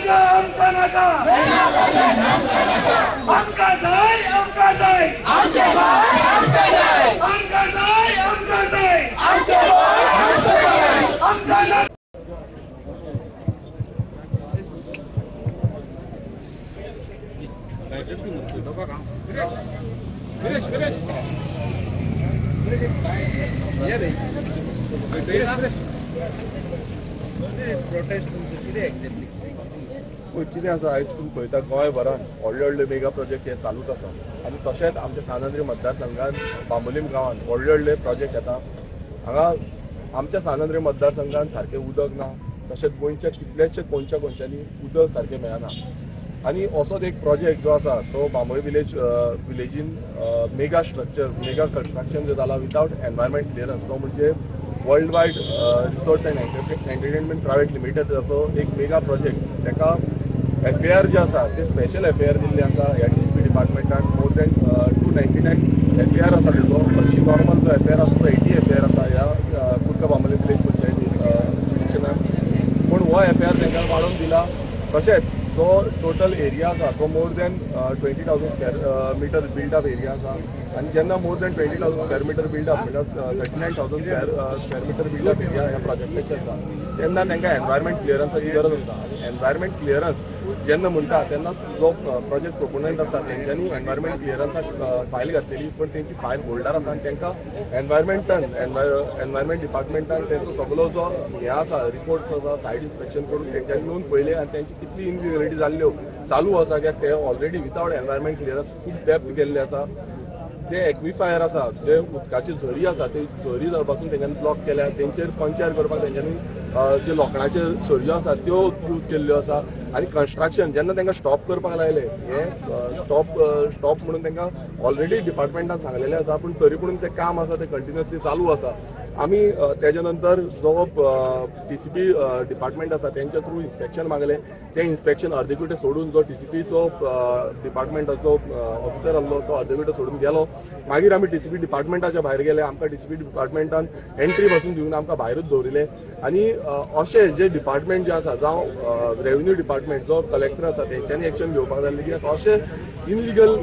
नाका आमकां नाका आमकां जाय आमकां जाय आमचें गोंय आमकां जाय आमकां जाय आमकां जाय आमचें गोंय आमचें गोंय आमकां जाय. कितें आसा आयज तुमी पळयता गोंयभरान व्हडले व्हडले मेगा प्रोजेक्ट हे चालूच आसा आनी तशेंच आमच्या सांत आंद्रे मतदारसंघात बांबोलीम गांवांत व्हडले व्हडले प्रोजेक्ट येता. हांगा आमच्या सांत आंद्रे मतदारसंघात सारकें उदक ना, तशेंच गोंयच्या कितलेशे कोनच्या कोनच्यांनी उदक सारकें मेळना. आनी असोच एक प्रोजेक्ट जो आसा तो बांबोळी विलेज विलेजीन मेगा स्ट्रक्चर मेगा कन्स्ट्रक्शन जो जाला विदावट एनवायरमेंट क्लियरन्स, तो म्हणजे world wide resource and entertainment private limited असो एक मेगा प्रोजेक्ट, ताका एफ ए आर जे आसा ते स्पेशल एफ ए आर दिल्ले आसा ह्या टी सी पी डिपार्टमेंटान. More than 299 F A R आसा तेजो. हरशीं नॉर्मल जो एफ ए आर आसा तो 80 एफ ए आर आसा ह्या कुडका बांबोळी विलेज पंचायती इलेक्शनाक, पूण हो एफ ए आर तांकां वाडोवन दिला. तशेंच जो टोटल एरिया आसा तो more than 20,000 square metre built up area आसा आनी जेन्ना more than 20,000 square metre built up म्हणल्यार 39,000 स्क्वेअर मिटर बिल्डअप एरिया ह्या प्रोजेक्टाचेर आसा, तेन्ना तांकां एनवायरमेंट क्लियरन्साची गरज आसा. आनी एनवायरमेंट क्लियरन्स जेन्ना म्हणटा तेन्ना जो प्रोजेक्ट प्रोपोनंट आसा तेंच्यांनी एनवायरमेंट क्लियरन्साक फायल घातलेली, पण तेंची फायल होल्डर आसा आनी तांकां एनवायरमेंटान एनवायरमेंट डिपार्टमेंटान तेंचो सगलो जो हें आसा रिपोर्ट्स आसा सायड इन्स्पेक्शन करून तेंच्यांनी येवन पळयलें आनी तेंची कितली इनलिगलिटी जाल्ल्यो चालू आसा कित्याक ते ऑलरेडी विदावट एनवायरमेंट क्लियरन्स खूब डेप्थ गेल्ले आसा. जे एक्विफायर आसा, जे उदकाची झरी आसा ते झरी पासून तेंच्यांनी ब्लॉक केल्या, तेंचेर पंचार करपाक तेंच्यांनी जे लोखणाचे सरयो आसा त्यो यूज केल्ल्यो आसा. आनी कन्स्ट्रक्शन जेन्ना तांकां स्टॉप करपाक लायलें, हें स्टॉप म्हणून तांकां ऑलरेडी डिपार्टमेंटान सांगलेलें आसा, पूण तरी पूण तें काम आसा तें कंटिन्युअसली चालू आसा. आमी तेज्या नंतर जो टी सी पी डिपार्टमेंट आसा तेंच्या थ्रू इन्स्पेक्शन मागलें, तें इन्स्पेक्शन अर्देकुटे सोडून जो टी सी पीचो डिपार्टमेंटाचो ऑफिसर आसलो तो अर्देकुटे सोडून गेलो. मागीर आमी टी सी पी डिपार्टमेंटाच्या भायर गेले, आमकां टी सी पी डिपार्टमेंटान एंट्री पासून दिवन आमकां भायरूच दवरिलें. आनी अशें जे डिपार्टमेंट जे आसा जावं रेवेन्यू डिपार्टमेंट जो कलेक्टर आसा तेंच्यांनी एक्शन घेवपाक जाय कित्याक अशें इनलिगल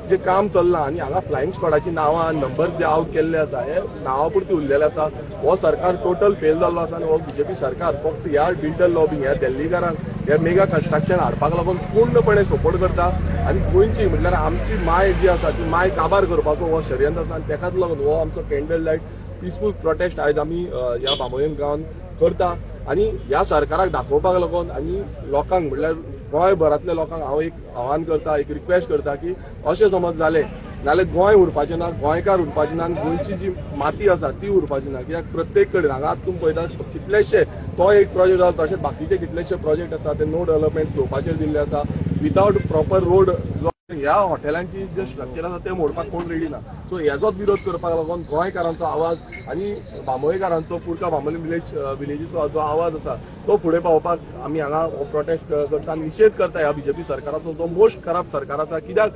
जे काम चल्लां आनी हांगा फ्लायिंग स्क्वॉडाची नांवां नंबर्स जे आवट केल्ले आसा हे नांवा पुरती उरलेले आसा. हो सरकार टोटल फेल जाल्लो आसा आनी हो बीजेपी सरकार फक्त ह्या बिल्डर लॉबींग ह्या दिल्लीकारांक ह्या मेगा कन्स्ट्रक्शन हाडपाक लागून पूर्णपणे सपोर्ट करता आनी गोंयची म्हटल्यार आमची माय जी आसा ती माय काबार करपाचो हो षडयंत्र आसा आनी तेकाच लागून हो आमचो कॅन्डल लायट पिसफूल प्रोटेस्ट आयज आमी ह्या बांबोळी गांवांत करता. आनी ह्या सरकाराक दाखोवपाक लागून आनी लोकांक म्हटल्यार गोंयभरांतल्या लोकांक हांव एक आव्हान करता, एक रिक्वेस्ट करता की अशें समज जालें नाल्यार गोंय उरपाचें ना, गोंयकार उरपाचें ना आनी गोंयची जी माती आसा ती उरपाची ना. कित्याक प्रत्येक कडेन हांगा आतां तुमी पळयता कितलेशे तो एक प्रोजेक्ट आसा, तशेंच बाकीचे कितलेशे प्रोजेक्ट आसा ते नो डेव्हलपमेंट स्लोपाचेर दिल्ले आसा विदावट प्रॉपर रोड. जो ह्या हॉटेलांची जे स्ट्रक्चर आसा ते मोडपाक कोण रेडी ना. सो हेजोच विरोध करपाक लागून गोंयकारांचो आवाज आनी बांबोळीकारांचो कुडका बांबोळी विलेजीचो जो आवाज आसा तो फुडें पावोवपाक आमी हांगा हो प्रोटेस्ट करता आनी निशेध करता ह्या बीजेपी सरकाराचो जो मोस्ट खराब सरकार आसा. कित्याक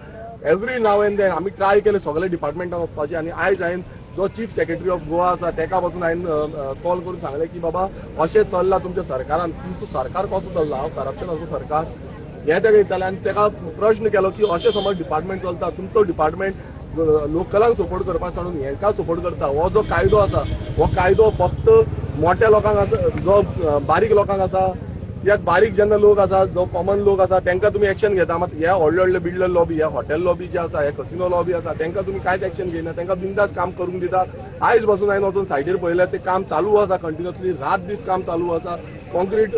एवरी नाव एंड then आमी ट्राय केले सगळे डिपार्टमेंटान वचपाचें आनी आयज हांवें जो चीफ सेक्रेटरी ऑफ गोवा आसा तेका पासून हांवें कॉल करून सांगलें की बाबा अशें चल्लां तुमच्या सरकारान, तुमचो सरकार कसो चल्ला, हांव करप्शनाचो सरकार हें तेका विचारलें आनी तेका प्रश्न केलो की अशें समज डिपार्टमेंट चलता, तुमचो डिपार्टमेंट लोकलांक सपोर्ट करपाक सांडून हेंकां सपोर्ट करता. हो जो कायदो आसा हो कायदो फक्त मोठ्या लोकांक आसा, जो बारीक लोकांक आसा, कित्याक बारीक जेन्ना लोक आसा जो कॉमन लोक आसा तेंकां तुमी एक्शन घेता, मात ह्या व्हडले व्हडले बिल्डर लॉबी, ह्या हॉटेल लॉबी जे आसा, ह्या कसिनो लॉबी आसा तेंकां तुमी कांयच एक्शन घेयना, तेंकां बिंदास काम करूंक दिता. आयज पासून हांवें वचून सायडीर पळयल्यार तें काम चालू आसा कंटिन्युअसली, रात दीस काम चालू आसा, कॉन्क्रीट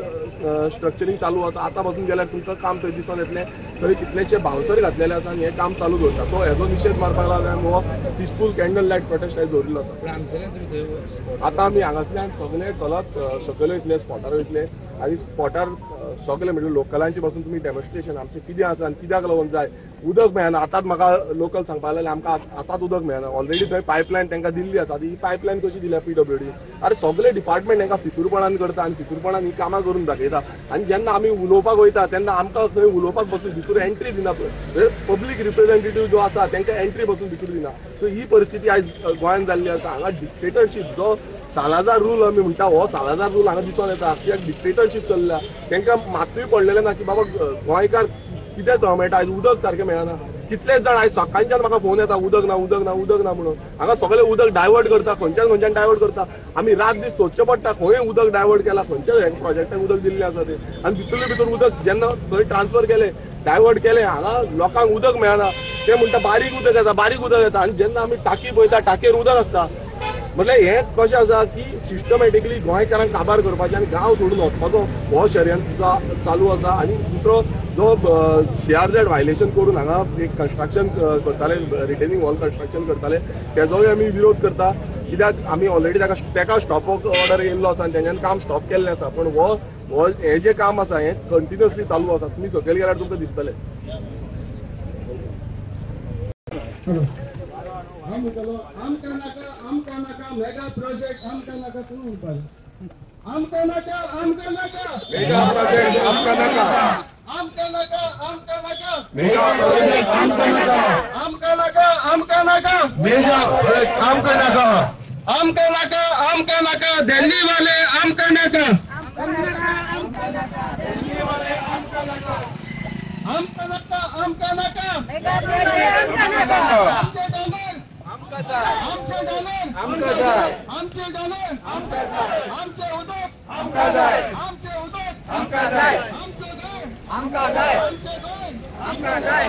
स्ट्रक्चरींग चालू आसा. आतां पासून गेल्यार तुमकां काम थंय दिसून येतलें, थंय कितलेशे बाउन्सर घातलेले आसा आनी हें काम चालू दवरता. तो हेजो निशेध मारपाक लागून हो पिसफूल कॅन्डल लायट प्रोटेस्ट आयज दवरिल्लो आसा. आतां आमी हांगांतल्यान सगळे चलत सकयल वयतले, स्पॉटार वयतले आनी स्पॉटार सगळे म्हणजे लोकलांचे पासून तुमी डेमॉन्स्ट्रेशन आमचें कितें आसा आनी कित्याक लागून जाय उदक मेळना. आतांच म्हाका लोकल सांगपाक लागले आमकां आतांच उदक मेळना. ऑलरेडी थंय पायपलायन तांकां दिल्ली आसा. ही पायपलायन कशी दिल्या पीडब्ल्यूडी? अरे सगळे डिपार्टमेंट तांकां फितूरपणान करता आनी फितूरपणान ही कामां करून दाखयता. आनी जेन्ना आमी उलोवपाक वयता तेन्ना आमकां थंय उलोवपाक बसून भितर एंट्री दिना. पब्लीक रिप्रेझेंटेटिव्ह जो आसा तांकां एंट्री बसून भितर दिना. सो ही परिस्थिती आयज गोंयांत जाल्ली आसा. हांगा डिक्टेटरशीप जो सालाजार रूल आमी म्हणटा हो सालाजार रूल हांगा दिसून येता. कित्याक डिक्टेटरशीप चल्ल्या, तांकां मातूय पडलेलें ना की बाबा गोंयकार कितें मेळटा. आयज उदक सारकें मेळना. कितलेच जाण आयज सकाळच्यान म्हाका फोन येता उदक ना उदक ना उदक ना म्हणून. हांगा सगळें उदक डायवर्ट करता, खंयच्यान खंयच्यान डायवर्ट करता. आमी रात दीस सोदचें पडटा खंय उदक डायवर्ट केला, खंयच्या प्रोजेक्टाक उदक दिल्लें आसा तें. आनी भितरले भितर उदक जेन्ना थंय ट्रान्सफर केलें, डायवर्ट केलें, हांगा लोकांक उदक मेळना. ते म्हणटा बारीक उदक येता, बारीक उदक येता. आनी जेन्ना आमी टाकी पळयता टाकयेर उदक आसता. म्हटल्यार हें कशें आसा की सिस्टमॅटिकली गोंयकारांक काबार करपाचें आनी गांव सोडून वचपाचो हो षडयंत्र चालू आसा. आनी दुसरो जो सीआरझेड व्हायलेशन करून हांगा एक कन्स्ट्रक्शन करताले, रिटेनिंग वॉल कन्स्ट्रक्शन करताले, तेजोय आमी विरोध करता. कित्याक आमी ऑलरेडी ताका स्टॉप ऑर्डर येयल्लो आसा आनी तेंच्यान काम स्टॉप केल्लें आसा. पण हो हें जें काम आसा हें कंटिन्युअसली चालू आसा. तुमी सकयल गेल्यार तुमकां दिसतलें. आमकां नाका, आमकां नाका मेगा प्रोजेक्ट, आमकां नाका. तूं म्हणपाक आमकां नाका, आमकां नाका मेगा प्रोजेक्ट, आमकां नाका, आमकां नाका, आमकां नाका मेगा प्रोजेक्ट, आमकां नाका, आमकां नाका, आमकां नाका मेगा प्रोजेक्ट, आमकां नाका, आमकां नाका, आमकां नाका दिल्ली वाले आमकां नाका, आमकां नाका, आमकां नाका मेगा प्रोजेक्ट, आमकां नाका. आमचे डॉलर आमचे डॉलर आमकां जाय, आमचे डॉलर आमकां जाय, आमचे उदक आमकां जाय, आमचे उदक आमकां जाय, आमचे गोंय आमकां जाय, आमचे गोंय आमकां जाय.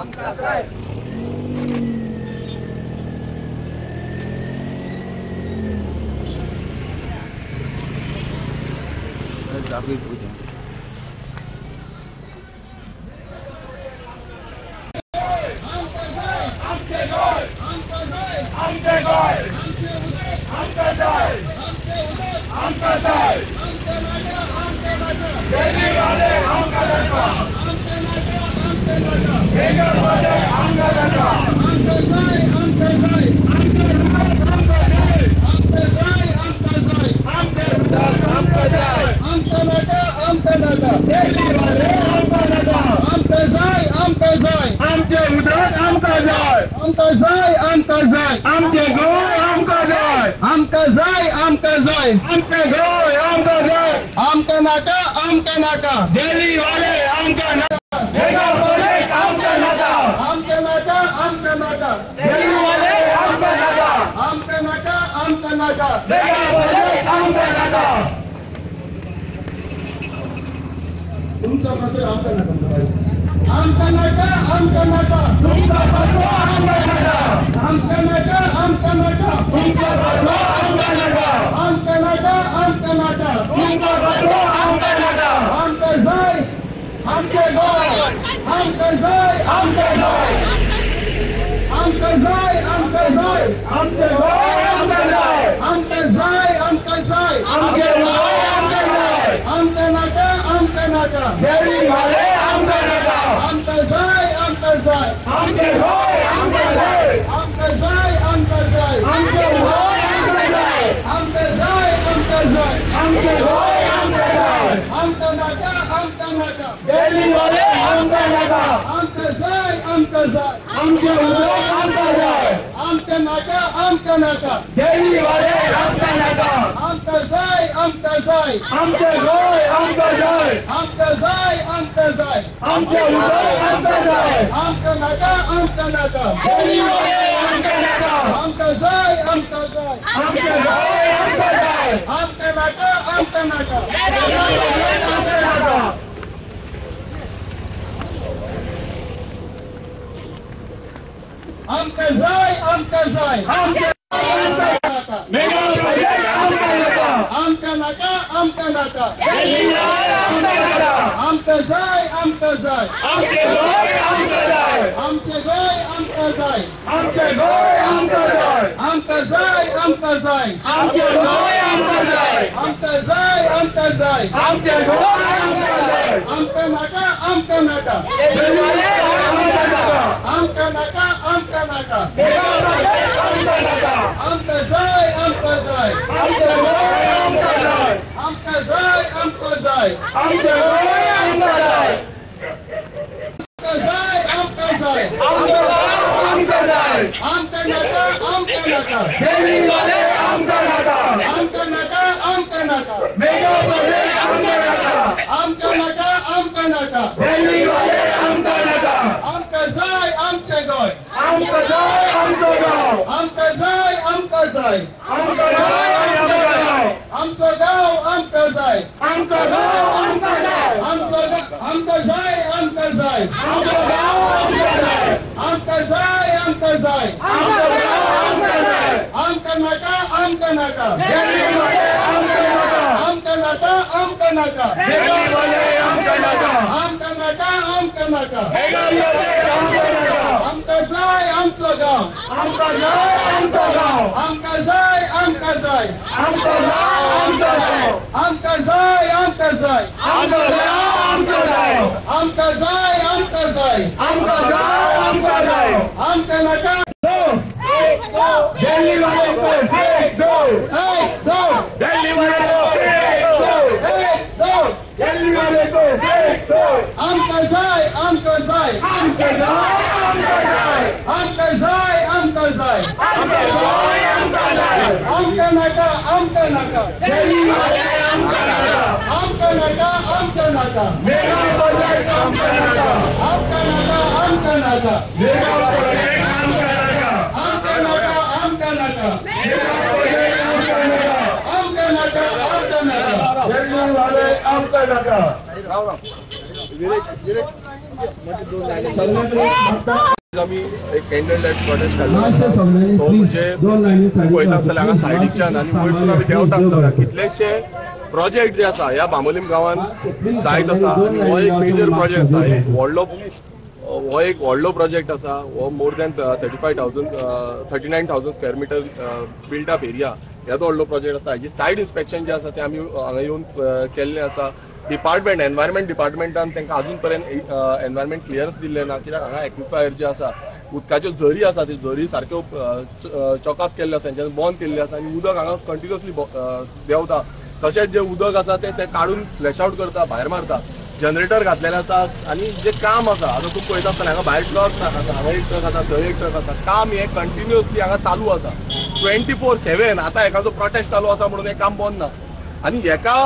आमकां जाय. आमचे गोंय आमचे गोंय आमचे जाय, आमकां जाय, आमचे उदक आमकां जाय, आमचे नाका, आमचे नाका दिल्ली वाले आमकां नाका, आमचे नाका, आमचे नाका मेगा प्रोजेक्ट आमकां नाका, आमकां जाय, आमकां जाय, आमचे उदक आमकां जाय, आमकां जाय, आमकां जाय, आमचे उदक आमकां जाय, आमकां नाका, आमकां नाका दिल्ली वाले आमकां नाका, आमकां जाय, आमकां जाय, आमचे उदक आमकां जाय, आमकां जाय, आमकां जाय, आमचे गोंय आमकां जाय, आमकां जाय, आमकां जाय, आमचे गोंय आमकां जाय, आमकां नाका, आमकां नाका दिल्ली वाले आमकां नाका, मेगा प्रोजेक्ट आमकां नाका, आमकां नाका, आमकां नाका दिल्ली वाले आमकां नाका, आमकां नाका, आमकां नाका मेगा प्रोजेक्ट आमकां नाका. तुमचा पत्र आमकां नाका, आमकां नाका, आमकां नाका तुमचा पत्र आमकां नाका, आमकां नाका, आमकां नाका तुमचा पत्र आमकां नाका, आमकां नाका, आमकां नाका तुमचा पत्र आमकां नाका, आमकां जाय, आमचे गोंय आमकां जाय, आमचे गोंय आमकां जाय, आमकां जाय, आमचे गोंय आमकां जाय, आमकां जाय, आमकां जाय, आमचे गोंय आमकां जाय, आमकां नाका, आमकां नाका दिल्ली वाले आमकां नाका, आमकां जाय, आमकां जाय, आमचे गोंय आमकां जाय, आमकां जाय, आमकां जाय, आमचे गोंय आमकां जाय, आमकां जाय, आमकां जाय, आमचे गोंय आमकां जाय, आमकां नाका, आमकां नाका दिल्ली वाले आमकां नाका, आमकां जाय, आमकां जाय, आमचे उदक आमकां जाय, आमकां नाका, आमकां नाका दिल्ली वाले आमकां नाका, आमकां जाय, आमकां जाय, आमचे गोंय आमकां जाय, आमकां जाय, आमकां जाय, आमचे उदक आमकां जाय, आमकां नाका, आमकां नाका दिल्ली वाले आमकां नाका, आमकां जाय, आमकां जाय, आमचे गोंय आमकां जाय, आमकां नाका, आमकां नाका दिल्ली वाले आमकां नाका. आमकां जाय, आमकां जाय, आमचे नाका मेगा प्रोजेक्ट आमकां नाका, आमकां आमकां नाका आमकां जाय आमकां जाय आमचें गोंय आमकां जाय आमचें गोंय आमकां जाय आमचें गोंय आमकां जाय आमकां जाय आमकां जाय आमचें गोंय आमकां जाय आमकां जाय आमकां जाय आमचें गोंय आमकां जाय आमकां नाका आमकां नाका आमकां नाका आमकां नाका आमकां जाय आमकां जाय आमचें गोंय आमकां जाय आमकां जाय आमकां जाय आमचें गोंय आमकां जाय आमकां जाय आमकां जाय आमचें आमकां जाय आमकां नाका आमकां नाका दिल्लीवाले आमकां नाका आमकां नाका आमकां नाका मेगा प्रोजेक्ट आमकां नाका आमकां नाका आमकां नाका दिल्लीवाले आमकां नाका आमकां जाय आमचें गोंय आमकां जाय आमचो गांव आमकां जाय आमकां जाय आमकां जाय आमचो गांव आमचो गांव आमकां जाय आमचो गांव आमकां जाय आमचो आमकां जाय आमकां जाय आमचो गांव आमकां जाय आमकां जाय आमकां जाय आमचो गांव आमकां जाय आमकां नाका आमकां नाका दिल्लीवाले आमकां नाका आमकां नाका आमकां नाका दिल्लीवाले आमकां नाका आमकां नाका आमकां नाका मेगा प्रोजेक्ट आमकां नाका आमकां जाय आमचो गांव आमकां जाय आमचो गांव आमकां जाय आमकां जाय आमचो गांव आमचो गांव आमकां जाय आमकां जाय आमचो गांव आमचो जाय आमकां जाय आमकां जाय आमचो गांव आमकां जाय आमकां नाका दिल्ली वाले को फेंक दो एक दो दिल्ली वाले को फेंक दो एक दो दिल्ली वाले को फेंक दो आमकां जाय आमकां जाय आमचो गांव आमकां जाय आमकां जाय आमकां जाय आमचो गोंय आमकां जाय आमकां नाका आमकां नाका दिल्ली वाले आमकां नाका आमकां नाका आमकां नाका मेगा प्रोजेक्ट आमकां नाका आमकां नाका आमकां नाका मेगा प्रोजेक्ट आमकां नाका आमकां नाका आमकां नाका मेगा प्रोजेक्ट आमकां नाका आमकां नाका आमकां नाका दिल्ली वाले आमकां नाका आमी एक कॅन्डल लायट प्रोटेस्ट काडलो तो म्हणजे पळयता आसतले हांगा सायडीच्यान आनी वयरसून आमी देंवता आसतना कितलेशे प्रोजेक्ट जे आसा ह्या बांबोलीम गांवांत जायत आसा आनी हो एक मेजर प्रोजेक्ट आसा, एक व्हडलो हो एक व्हडलो प्रोजेक्ट आसा. हो more than 35,000 39,000 square meter built up area येदो व्हडलो प्रोजेक्ट आसा. हेजी सायड इन्स्पेक्शन जे आसा ते आमी हांगा येवन केल्लें आसा. डिपार्टमेंट एनवायरमेंट डिपार्टमेंटान तांकां अजून पर्यंत एनवायरमेंट क्लियरन्स दिल्लें ना, कित्याक हांगा एक्विफायर जे आसा उदकाच्यो झरी आसा त्यो झरी सारक्यो चॉकअप केल्ल्यो आसा, तेंच्यांनी बंद केल्ले आसा आनी उदक हांगा कंटिन्युअसली देंवता. तशेंच जे उदक आसा ते काडून फ्लॅश आवट करता, भायर मारता, जनरेटर घातलेले आसा. आनी जे काम आसा आतां तूं पळयता आसतना हांगा भायर ट्रक आसा, हांगा एक ट्रक आसा, थंय एक ट्रक आसा, काम हें कंटिन्युअसली हांगा चालू आसा 24/7. आतां हेका प्रोटेस्ट चालू आसा म्हणून हें काम बंद ना. आनी हेका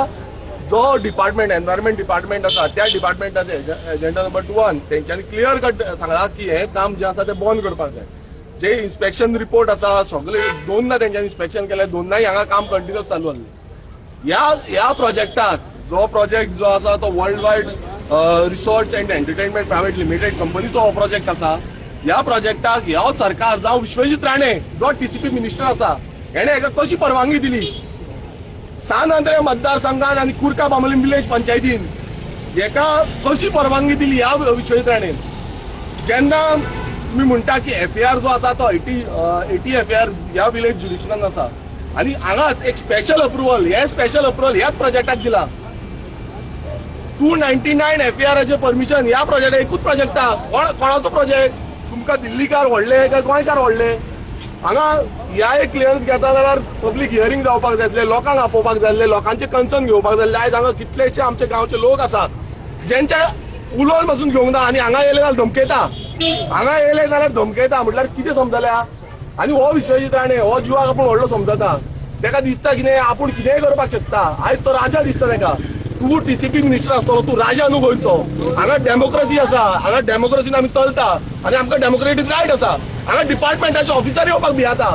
जो डिपार्टमेंट एनवायरमेंट डिपार्टमेंट आसा त्या डिपार्टमेंटाचे एजेंडा नंबर 2 तेंच्यांनी क्लियर कट सांगला की हें काम जें आसा तें बंद करपाक जाय. जे इन्स्पेक्शन रिपोर्ट आसा सगळे दोनदा तेंच्यांनी इन्स्पेक्शन केलें, दोनदाय हांगा काम कंटिन्युअस चालू आसलें. ह्या प्रोजेक्टाक जो प्रोजेक्ट जो आसा तो world wide resorts and entertainment private limited कंपनीचो हो प्रोजेक्ट आसा. ह्या प्रोजेक्टाक ह्या सरकार जावं विश्वजीत राणे जो टीसीपी मिनिस्टर आसा हेणे हेका कशी परवानगी दिली? सान आंद्रे मतदारसंघान आनी कुर्का बांबोलीम विलेज पंचायतीन हेका कशी परवानगी दिली ह्या विश्वजीत राणेन? जेन्ना तुमी म्हणटा की एफआयआर जो आसा तो 80 एफआयआर ह्या विलेज ज्युरिडिक्शनान आसा आनी हांगाच एक स्पेशल अप्रुवल, हे स्पेशल अप्रुवल ह्याच प्रोजेक्टाक दिला. 299 एफआयआराचें परमिशन ह्या प्रोजेक्टा, एकूच प्रोजेक्टा. कोणाचो प्रोजेक्ट? तुमकां दिल्लीकार व्हडले काय गोंयकार व्हडले? हांगा ह्या एक क्लियरन्स घेता जाल्यार पब्लीक हियरींग जावपाक जाय आसलें, लोकांक आपोवपाक जाय आसलें, लोकांचे कन्सर्न घेवपाक जाय आसलें. आयज हांगा कितलेशे आमचे गांवचे लोक आसात जेंच्या उलोवन पासून घेवंक ना आनी हांगा येयले जाल्यार धमकयता, हांगा येयले जाल्यार धमकयता म्हटल्यार कितें समजल्या? आनी हो विश्वजीत राणे हो जिवाक आपूण व्हडलो समजता, ताका दिसता कितें आपूण कितेंय करपाक शकता. आयज तो राजा दिसता ताका. तूं टीसीपी मिनिस्टर आसतलो, तूं राजा न्हू गोंयचो. हांगा डेमोक्रेसी आसा, हांगा डेमोक्रेसीन आमी चलता आनी आमकां डेमोक्रेटीक रायट आसा. हांगा डिपार्टमेंटाचे ऑफिसर येवपाक भियेता,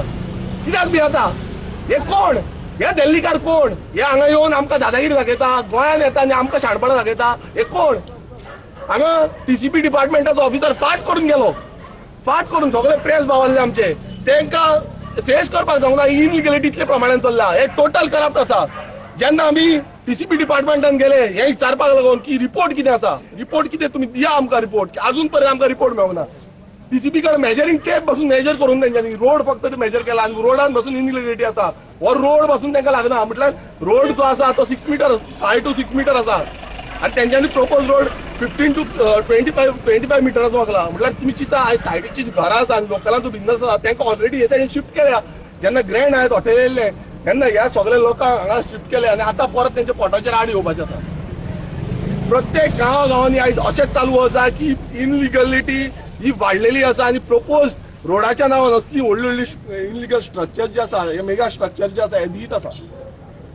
कित्याक भियेता? हे कोण? हे दिल्लीकार कोण? हे हांगा येवन आमकां दादागिरी दाखयता, गोंयांत येता आनी आमकां शाणपणां दाखयता, हे कोण? हांगा टीसीपी डिपार्टमेंटाचो ऑफिसर फाट करून गेलो, फाट करून सगळे प्रेस बावल्ले आमचे, तांकां फेस करपाक सांगना. इनलिगलिटी इतले प्रमाणान चल्ला, हे टोटल करप्ट आसा. जेन्ना आमी टीसीपी डिपार्टमेंटान गेले हे विचारपाक लागून की रिपोर्ट कितें आसा, रिपोर्ट कितें तुमी दिया आमकां रिपोर्ट. अजून पर्यंत आमकां रिपोर्ट मेळना. टीसीपी कडेन मेजरींग टेप बसून मेजर करून तेंच्यांनी रोड फक्त मेजर केला आनी रोडान बसून इनलिगलिटी आसा. हो रोड बसून तांकां लागना, म्हटल्यार रोड जो आसा तो 6 मिटर, 5 to 6 metre आसा आनी तेंच्यांनी प्रोपोज रोड 15 to 25 मिटराचो मागला. म्हटल्यार तुमी चिंता आयज सायडीची घरां आसा आनी लोकलांचो बिझनस आसा तांकां ऑलरेडी हे सायडीन शिफ्ट केल्या. जेन्ना ग्रँड आयज हॉटेल येयल्ले तेन्ना ह्या सगळ्या लोकांक हांगा शिफ्ट केले आनी आतां परत तेंच्या पोटाचेर आड येवपाचें आसा. प्रत्येक गांवा गांवांनी आयज अशेंच चालू आसा की इनलिगलिटी ही वाडलेली आसा आनी प्रपोज रोडाच्या नांवान असली व्हडली व्हडली इनलिगल स्ट्रक्चर जे आसा, हे मेगा स्ट्रक्चर जे आसा हे दीत आसा.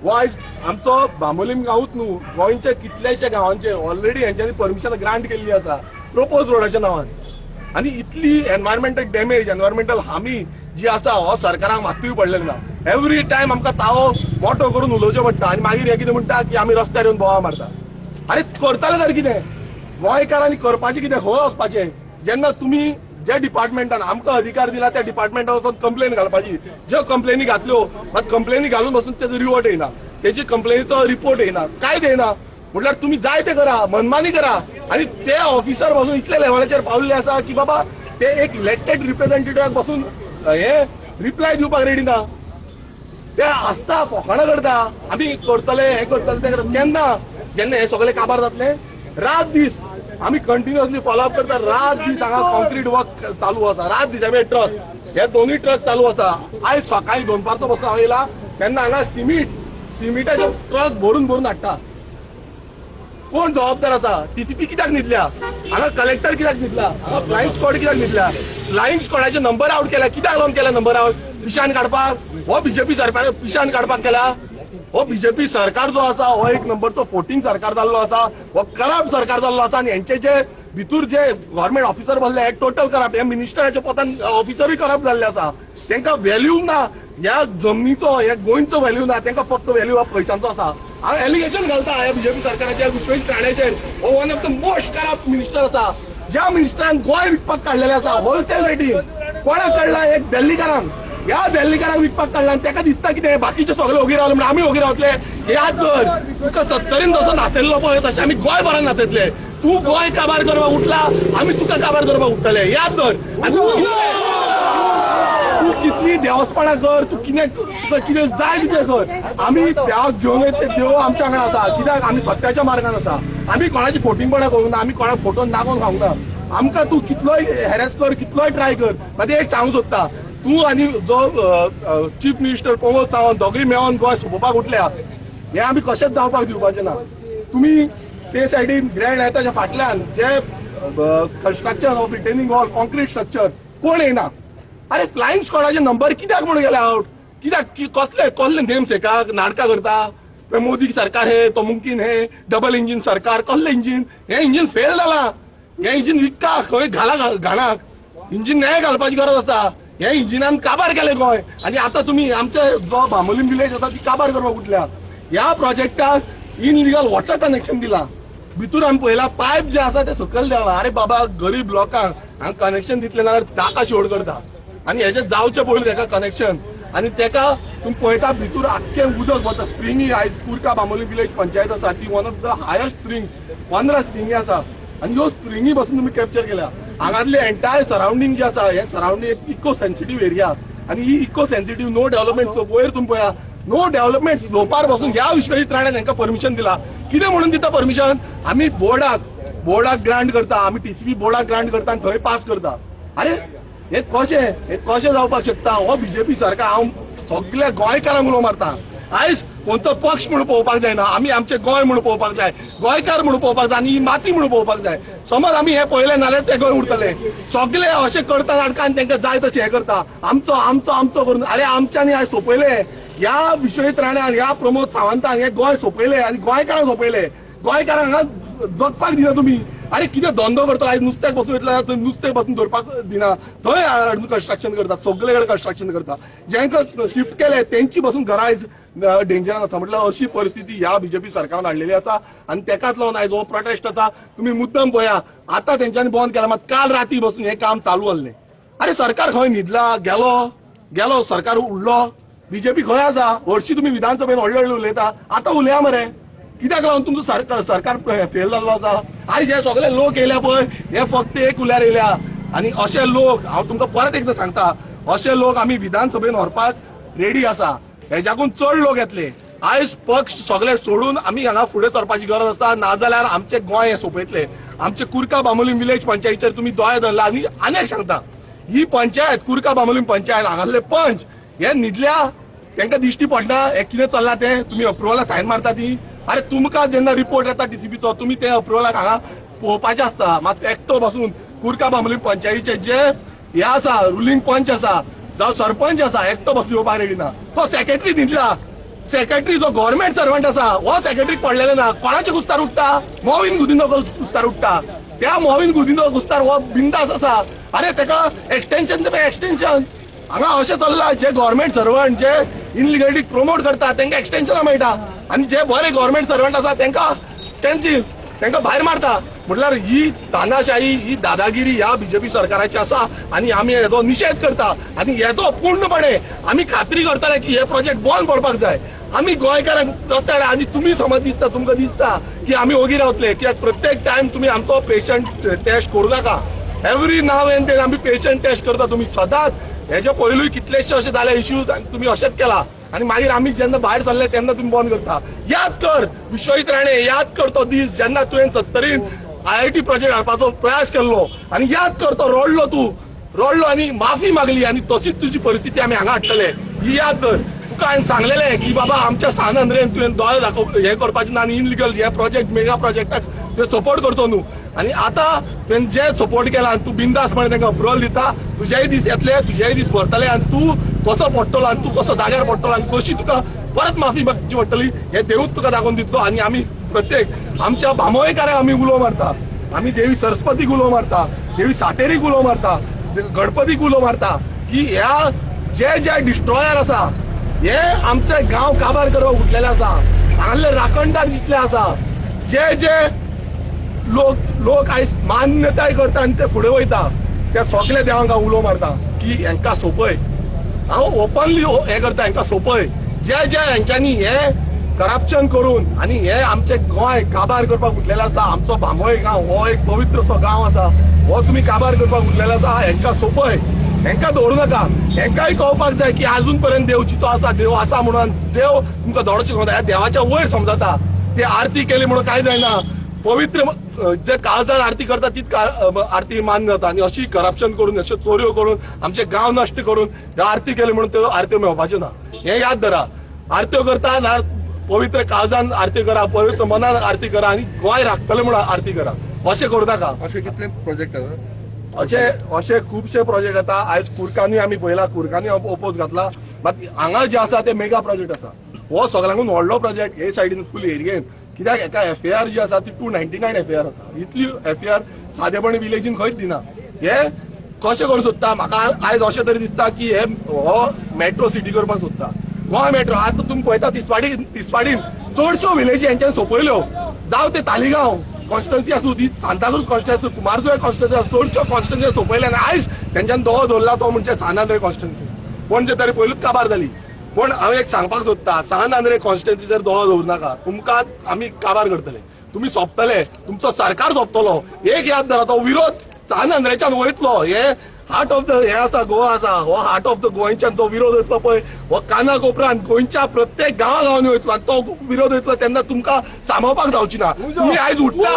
हो आयज आमचो बांबोलीम गांवूच न्हू, गोंयच्या कितल्याश्या गांवांचे ऑलरेडी हेंच्यांनी परमिशन ग्रांट केल्ली आसा प्रपोज रोडाच्या नांवान. आनी इतली एनवायरमेंटल डॅमेज, एनवायरमेंटल हानी जी आसा हो सरकाराक मात्तूय पडलेली ना. एवरी टायम आमकां तावो मोटो करून उलोवचें पडटा आनी मागीर हे कितें म्हणटा की आमी रस्त्यार येवन बोवाळ मारता. आरे करतले तर कितें, गोंयकारांनी करपाचें कितें, खंय वचपाचें? जेन्ना तुमी ज्या डिपार्टमेंटान आमकां अधिकार दिला त्या डिपार्टमेंटान वचून कंप्लेन घालपाची, ज्यो कंप्लेनी घातल्यो मात कंप्लेनी घालून बसून तेजो रिवॉर्ड येयना, तेजी कंप्लेनीचो रिपोर्ट येयना, कांय येयना. म्हटल्यार तुमी जाय ते करा, मनमानी करा. आनी ते ऑफिसर बसून इतले लेवलाचेर पावल्ले आसा की बाबा ते एक इलेक्टेड रिप्रेझेंटेटिव्हाक बसून हे रिप्लाय दिवपाक रेडी ना. ते आसता फोकाणां करता, आमी करतले हे करतले ते करतले. केन्ना जेन्ना हे सगळे काबार जातले, रात दीस आमी कंटिन्युअसली फॉलोअप करता. रात दीस हांगा कॉन्क्रीट वर्क चालू आसा, रात दीस आमी ट्रक हे दोनूय ट्रक चालू आसा. आयज सकाळी दनपारचो बसून हांव येयला तेन्ना हांगा सिमिटाचे ट्रक भरून भरून हाडटा. कोण जबाबदार आसा? टीसीपी कित्याक न्हिदल्या? हांगा कलेक्टर कित्याक न्हिदला? हांगा फ्लायिंग स्क्वॉड कित्याक न्हिदल्या? फ्लायिंग स्क्वॉडाचे नंबर आवट केला, कित्याक लागून केला नंबर आवट? पिशान काडपाक. हो बीजेपी सरकार पिशान काडपाक केला. हो बीजेपी सरकार जो आसा हो एक नंबरचो 14 सरकार जाल्लो आसा, हो करप्ट सरकार जाल्लो आसा. आनी हेंचे जे भितूर जे गव्हर्मेंट ऑफिसर बसले हे टोटल करप्ट. हे मिनिस्टराचे पोतान ऑफिसरूय करप्ट जाल्ले आसा. तांकां व्हॅल्यू ना ह्या जमनीचो, ह्या गोंयचो व्हॅल्यू ना, तांकां फक्त व्हॅल्यू पयशांचो आसा. हांव एलिगेशन घालता ह्या बीजेपी सरकाराचेर, विश्वजीत राणेचेर. हो one of the most corrupt minister आसा, ज्या मिनिस्टरान गोंय विकपाक काडलेलें आसा होलसेल रेटीन. कोणाक काडला? एक दिल्लीकारांक. ह्या दिल्लीकारांक विकपाक काडला आनी ताका दिसता कितें बाकीचे सगळे ओगी रावले म्हणून आमी ओगी रावतले. याद कर, तुका 70 जसो नाचयल्लो पळय तशें आमी गोंयभरान नाचयतले. तूं गोंय काबार करपाक उठला, आमी तुका काबार करपाक उठतले. याद धर. आनी तूं कितली देवस्पणां कर, तूं कितें तुका कितें जाय तितलें कर, आमी देवाक घेवन वयता. देव आमच्या वांगडा आसा, कित्याक आमी सत्याच्या मार्गान आसा. आमी कोणाची फोटिंगपणां करूंक ना, आमी कोणाक फोटो नागोवन खावंक ना. आमकां तूं कितलोय हॅरेस कर, कितलोय ट्राय कर, मागीर एक सांगूंक सोदता, तूं आनी जो चीफ मिनिस्टर प्रमोद सावंत दोगूय मेळोन गोंय सोंपोवपाक उठल्या, हें आमी कशेंच जावपाक दिवपाचें ना. तुमी ते सायडीन ग्रँड येताच्या फाटल्यान जे construction of retaining wall, concrete structure कोण येयना. अरे फ्लायिंग स्क्वॉडाचे नंबर कित्याक म्हणून गेले आवट? कित्याक? कसले कसले नेम्स हेका नाटकां करता? मोदी सरकार हे तो मुमकीन हे डबल इंजीन सरकार, कसलें इंजीन? हें इंजीन फेल जाला, हें इंजीन विकता खंय घाला घाणाक. इंजीन नये घालपाची गरज आसा. हे इंजिनान काबार केलें गोंय आनी आतां तुमी आमचे जो बांबोलीम विलेज आसा ती काबार करपाक उठल्या. ह्या प्रोजेक्टाक इनलिगल वॉटर कनेक्शन दिला. भितूर आमी पळयला पायप जे आसा ते सकयल देंवला. अरे बाबा, गरीब लोकांक हांगा कनेक्शन दितले नाल्यार ताका शेवट करता. आनी हेजे जावचे पयलीं तेका कनेक्शन आनी तेका तुमी पळयता भितूर आख्खें उदक वता. स्प्रिंगी आयज कुर्का बांबोली विलेज पंचायत आसा ती one of the highest springs, 15 springy आसा आनी ह्यो स्प्रिंगी बसून तुमी कॅप्चर केल्या. हांगातले एंटायर सरावंडींग जे आसा हे सरावंडींग एक इको सेन्सिटीव एरिया आनी ही eco sensitive no development slope. वयर तुमी पळया नो डेव्हलपमेंट स्लोपार बसून ह्या विश्वजीत राणेन हांकां परमिशन दिला. कितें म्हणून दिता परमिशन? आमी बोर्डाक ग्रांट करता, आमी टीसीपी बोर्डाक ग्रांट करता आनी थंय पास करता. अरे हे कशें, हे कशें जावपाक शकता? हो बीजेपी सरकार हांव सगल्या गोंयकारांक उलो मारता. आयज कोणतो पक्ष म्हणून पळोवपाक जायना, आमी आमचें गोंय म्हणून पळोवपाक जाय, गोंयकार म्हणून पळोवपाक जाय आनी ही माती म्हणून पळोवपाक जाय. समज आमी हें पळयलें नाल्यार ते गोंय उरतले. सगळे अशें करता नाटकां आनी तांकां जाय तशें हें करता, आमचो आमचो आमचो करून. अरे आमच्यांनी आयज सोंपयलें ह्या विश्वजीत राण्यान, ह्या प्रमोद सावंतान हें गोंय सोंपयलें आनी गोंयकारांक सोंपयलें. गोंयकारांक हांगा जगपाक दिना तुमी. अरे कितें धंदो करता? आयज नुस्त्याक बसून येतले थंय नुस्तें बसून धरपाक दिना, थंय कन्स्ट्रक्शन करता, सगळे कडेन कन्स्ट्रक्शन करता. जांकां शिफ्ट केले तेंची बसून घरां आयज डेंजरान आसा. म्हटल्यार अशी परिस्थिती ह्या बीजेपी सरकारान हाडलेली आसा आनी तेकाच लागून आयज हो प्रोटेस्ट आसा. तुमी मुद्दम पळया, आतां तेंच्यांनी बंद केला, मात काल राती बसून हें काम चालू आहलें. अरे सरकार खंय न्हिदला? गेलो गेलो सरकार उडलो. बीजेपी खंय आसा? हरशीं तुमी विधानसभेन व्हडले व्हडले उलयता, आतां उलया मरे. कित्याक लागून तुमचो सरकार फेल जाल्लो आसा? आयज हे सगळे लोक येयल्या पळय, हे फक्त एक उल्यार येयल्या. आनी अशे लोक, हांव तुमकां परत एकदां सांगता, अशे लोक आमी विधानसभेन व्हरपाक रेडी आसा. हेच्याकून चड लोक येतले. आयज पक्ष सगळे सोडून आमी हांगा फुडें सरपाची गरज आसा, नाजाल्यार आमचे गोंय हे सोंपयतले. आमचे कुर्का बांबोलीम विलेज पंचायतीचेर तुमी दोळे धरला. आनी आनी सांगता, ही पंचायत कुर्का बांबोलीम पंचायत हांगासले पंच हे न्हिदल्या, तांकां दिश्टी पडना हे कितें चल्लां तें. तुमी अप्रुवलाक सायन मारता ती. अरे तुमकां जेन्ना रिपोर्ट येता डीसीपीचो, तुमी ते अप्रुवलाक हांगा पळोवपाचें आसता. मात एकटो बसून कुर्का बांबोलीम पंचायतीचे जे हे आसा, रुलींग पंच आसा जावं सरपंच आसा, एकटो बसून येवपाक रेडी ना. तो सेक्रेटरी न्हिदला. सेक्रेटरी जो गव्हर्मेंट सर्वंट आसा, हो सेक्रेटरीक पडलेले ना. कोणाचे कुस्तार उठता? मोविन गुदिनो कुस्तार उठता. त्या मोविन गुदिनो कुस्तार हो बिंदास आसा. अरे तेका एक्सटेन्शन ते एक्सटेन्शन हांगा अशें चल्लां. जे गव्हर्मेंट सर्वंट जे इनलिगली प्रमोट करता तेंकां एक्सटेन्शनां मेळटा, आनी जे बरे गव्हर्मेंट सर्वंट आसा तेंकां कॅन्सील, तेंकां भायर मारता. म्हटल्यार ही तानाशाही, ही दादागिरी ह्या बीजेपी सरकाराची आसा आनी आमी हेजो निशेध करता. आनी हेजो पूर्णपणे आमी खात्री करतले की हे प्रोजेक्ट बंद पडपाक जाय. आमी गोंयकारांक रस्त्यार, आनी तुमी समज दिसता, तुमकां दिसता की आमी ओगी रावतले, कित्याक प्रत्येक टायम तुमी आमचो पेशंट टेस्ट करूं नाका. एवरी नाव एंड then आमी पेशंट टेस्ट करता. तुमी सदांच हेजे पयलूय कितलेशे अशे जाले इश्यूज आनी तुमी अशेंच केला. आनी मागीर आमी जेन्ना भायर सरले तेन्ना तुमी बंद करता. याद कर विश्वजीत राणे, याद कर तो दीस जेन्ना तुवें 70 IIT project हाडपाचो प्रयास केल्लो, आनी याद कर तो रडलो, तूं रडलो आनी माफी मागली, आनी तशीच तुजी परिस्थिती आमी हांगा हाडटले. ही याद कर. तुका हांवें सांगलेलें की बाबा आमच्या सान आंद्रेन तुवें दोळे दाखोव हें करपाचें ना, आनी इनलिगल हे प्रोजेक्ट मेगा प्रोजेक्टाक तुवें सपोर्ट करचो न्हू. आनी आतां तुवें जे सपोर्ट केला आनी तूं बिंदासपणे तांकां अप्रुवल दिता, तुजेय दीस येतले, तुजेय दीस भरतले, आनी तूं कसो पडटलो आनी तूं कसो जाग्यार पडटलो आनी कशी तुका परत माफी मागची पडटली हें देवूच तुका दाखोवन दितलो. आनी आमी प्रत्येक आमच्या बांबोळेकारांक आमी उलो मारता, आमी देवी सरस्वतीक उलो मारता, देवी सातेरीक उलो मारता, गणपतीक उलो मारता की ह्या जे जे डिस्ट्रॉयर आसा हे आमचे गांव काबार करपाक उठलेले आसा. हांगासले राखणदार जितले आसा, जे जे लोक लोक आयज मान्यताय करता आनी ते फुडें वयता, त्या सगल्या देवांक हांव उलो मारता की हेंकां सोंपय. हांव ओपनली हें करता, हेंकां सोंपय. जे जे हेंच्यांनी हे करप्शन करून आनी हे आमचे गोंय काबार करपाक उठलेले आसा. आमचो बांबोळे गांव हो एक पवित्रसो गांव आसा, हो तुमी काबार करपाक उठलेलो आसा. हेंकां सोंपय, हेंकां दवरूं नाका. हेंकांय कळपाक जाय की आजून पर्यंत देव जितो आसा, देव आसा म्हणून देव तुमकां धडो शिकवता. ह्या देवाच्या वयर समजता. ते आरती केली म्हणून कांय जायना. पवित्र जे काळजान आरती करता तीच आरती मान्य जाता. आनी अशी करप्शन करून, अश्यो चोरयो करून, आमचे गांव नश्ट करून आरती केली म्हणून त्यो आरत्यो मेळपाच्यो ना. हें याद धरा. आरत्यो करता ना पवित्र काळजान आरती करा, पवित्र मनान आरती करा, आनी गोंय राखतले म्हणून आरती करा. अशें करूं नाका. अशे कितले प्रोजेक्ट आसा? अशे अशे खुबशे प्रोजेक्ट येता. आयज कुर्कांनी आमी पळयला, कुर्कांनी ओपोज घातला. मात हांगा जे आसा ते मेगा प्रोजेक्ट आसा. हो सगळ्यांकून व्हडलो प्रोजेक्ट हे सायडीन फूल एरियेन. कित्याक एका एफआयआर जी आसा ती 299 एफआयआर आसा. इतली एफआयआर सादेपणी विलेजीन खंयच दिना. हे कशें करूंक सोदता म्हाका आयज अशें तरी दिसता की हे हो मेट्रो सिटी करपाक सोदता. गोंय मेट्रो आतां तुमी पळयता तिसवाडीन चडश्यो विलेजी हेंच्यान सोंपयल्यो. जावं ते तालिगांव कॉन्स्टिट्युएन्सी आसूं, ती सांताक्रूज कॉन्स्टिट्युएन्सी आसूं, कुमारजुंवें कॉन्स्टिट्युएन्सी आसूं, चडश्यो कॉन्स्टिट्युएन्सी सोंपयल्या. आनी आयज तेंच्यान दोळो दवरला तो म्हणजे सान आंद्रे कॉन्स्टिट्युएन्सी. पणजे तरी पयलूच काबार जाली. पूण हांव एक सांगपाक सोदता, सान आंद्रे कॉन्स्टिट्युएन्सीचेर दोळो दवरूं नाका. तुमकां आमी काबार करतले, तुमी सोंपतले, तुमचो सरकार सोंपतलो. एक याद धरा, तो विरोध सान आंद्रेच्यान वयतलो. हे हार्ट ऑफ the हे आसा, गोवा आसा, हो हार्ट ऑफ the गोंयच्यान जो विरोध वयतलो पळय, हो काना कोपरान गोंयच्या प्रत्येक गांवा गांवांनी वयतलो. आनी तो विरोध वयतलो तेन्ना तुमकां सांबाळपाक जावची ना. तुमी आयज उठता,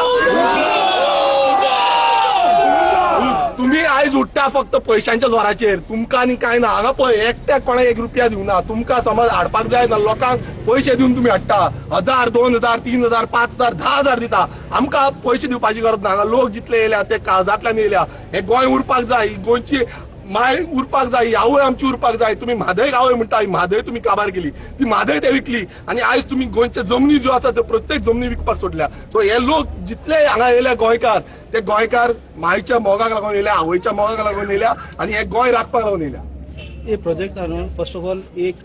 तुमी आयज उठता फक्त पयशांच्या जोराचेर. तुमकां आनी कांय ना. हांगा पळय एकट्याक कोणाक 1 रुपया दिवना. तुमकां समज हाडपाक जाय ना, लोकांक पयशे दिवन तुमी हाडटा. 1000, 2000, 3000, 5000, 10,000 दिता. आमकां पयशे दिवपाची गरज ना. हांगा लोक जितले येयल्या ते काळजांतल्यान येयल्या. हे गोंय उरपाक जाय, गोंयची माय उरपाक जाय, आवय आमची उरपाक जाय. तुमी म्हादय आवय म्हणटा, म्हादय तुमी काबार केली, ती म्हादय ते विकली. आनी आयज तुमी गोंयच्या जमनी ज्यो आसा त्यो प्रत्येक जमनी विकपाक सोडल्या. सो हे लोक जितले हांगा येयल्या गोंयकार, ते गोंयकार मायच्या मोगाक लागून येयल्या, आवयच्या मोगाक लागून येयल्या, आनी हे गोंय राखपाक लागून येयल्या. हे प्रोजेक्ट न्हू फर्स्ट ऑफ ऑल एक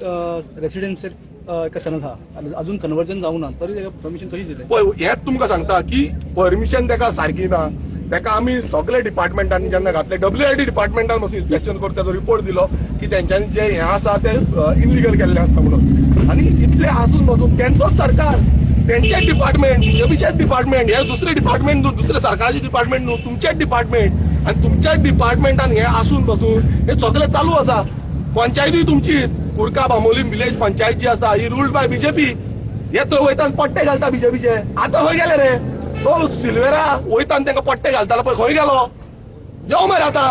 रेसिडेन्शियल एका सनद आहा, आनी अजून कन्वर्जन जावंक ना, तरी ताका परमिशन कशी दिलें? पळय, हेंच तुमकां सांगता की परमिशन ताका सारकी ना. ताका आमी सगळे डिपार्टमेंटांनी जेन्ना घातले, WID डिपार्टमेंटान पासून इन्स्पेक्शन करून ताचो रिपोर्ट दिलो की तेंच्यांनी जे हें आसा तें इनलिगल केल्लें आसा म्हणून. आनी इतलें आसून पासून तेंचोच सरकार तेंचेच डिपार्टमेंट, बीजेपीचेच डिपार्टमेंट, हे दुसरे डिपार्टमेंट न्हू, दुसरे सरकाराचे डिपार्टमेंट न्हू, तुमचेच डिपार्टमेंट. आनी तुमच्याच डिपार्टमेंटान हे आसून बसून हे सगळे चालू आसा. पंचायतूय तुमची, कुर्का बांबोलीम विलेज पंचायत जी आसा ही रुल्ड बाय बीजेपी. हे थंय वयता पट्टे घालता बीजेपीचे. आतां खंय गेले रे तो सिल्वेरा वयता तांकां पट्टे घालतालो पळय, खंय गेलो? यो मरे आतां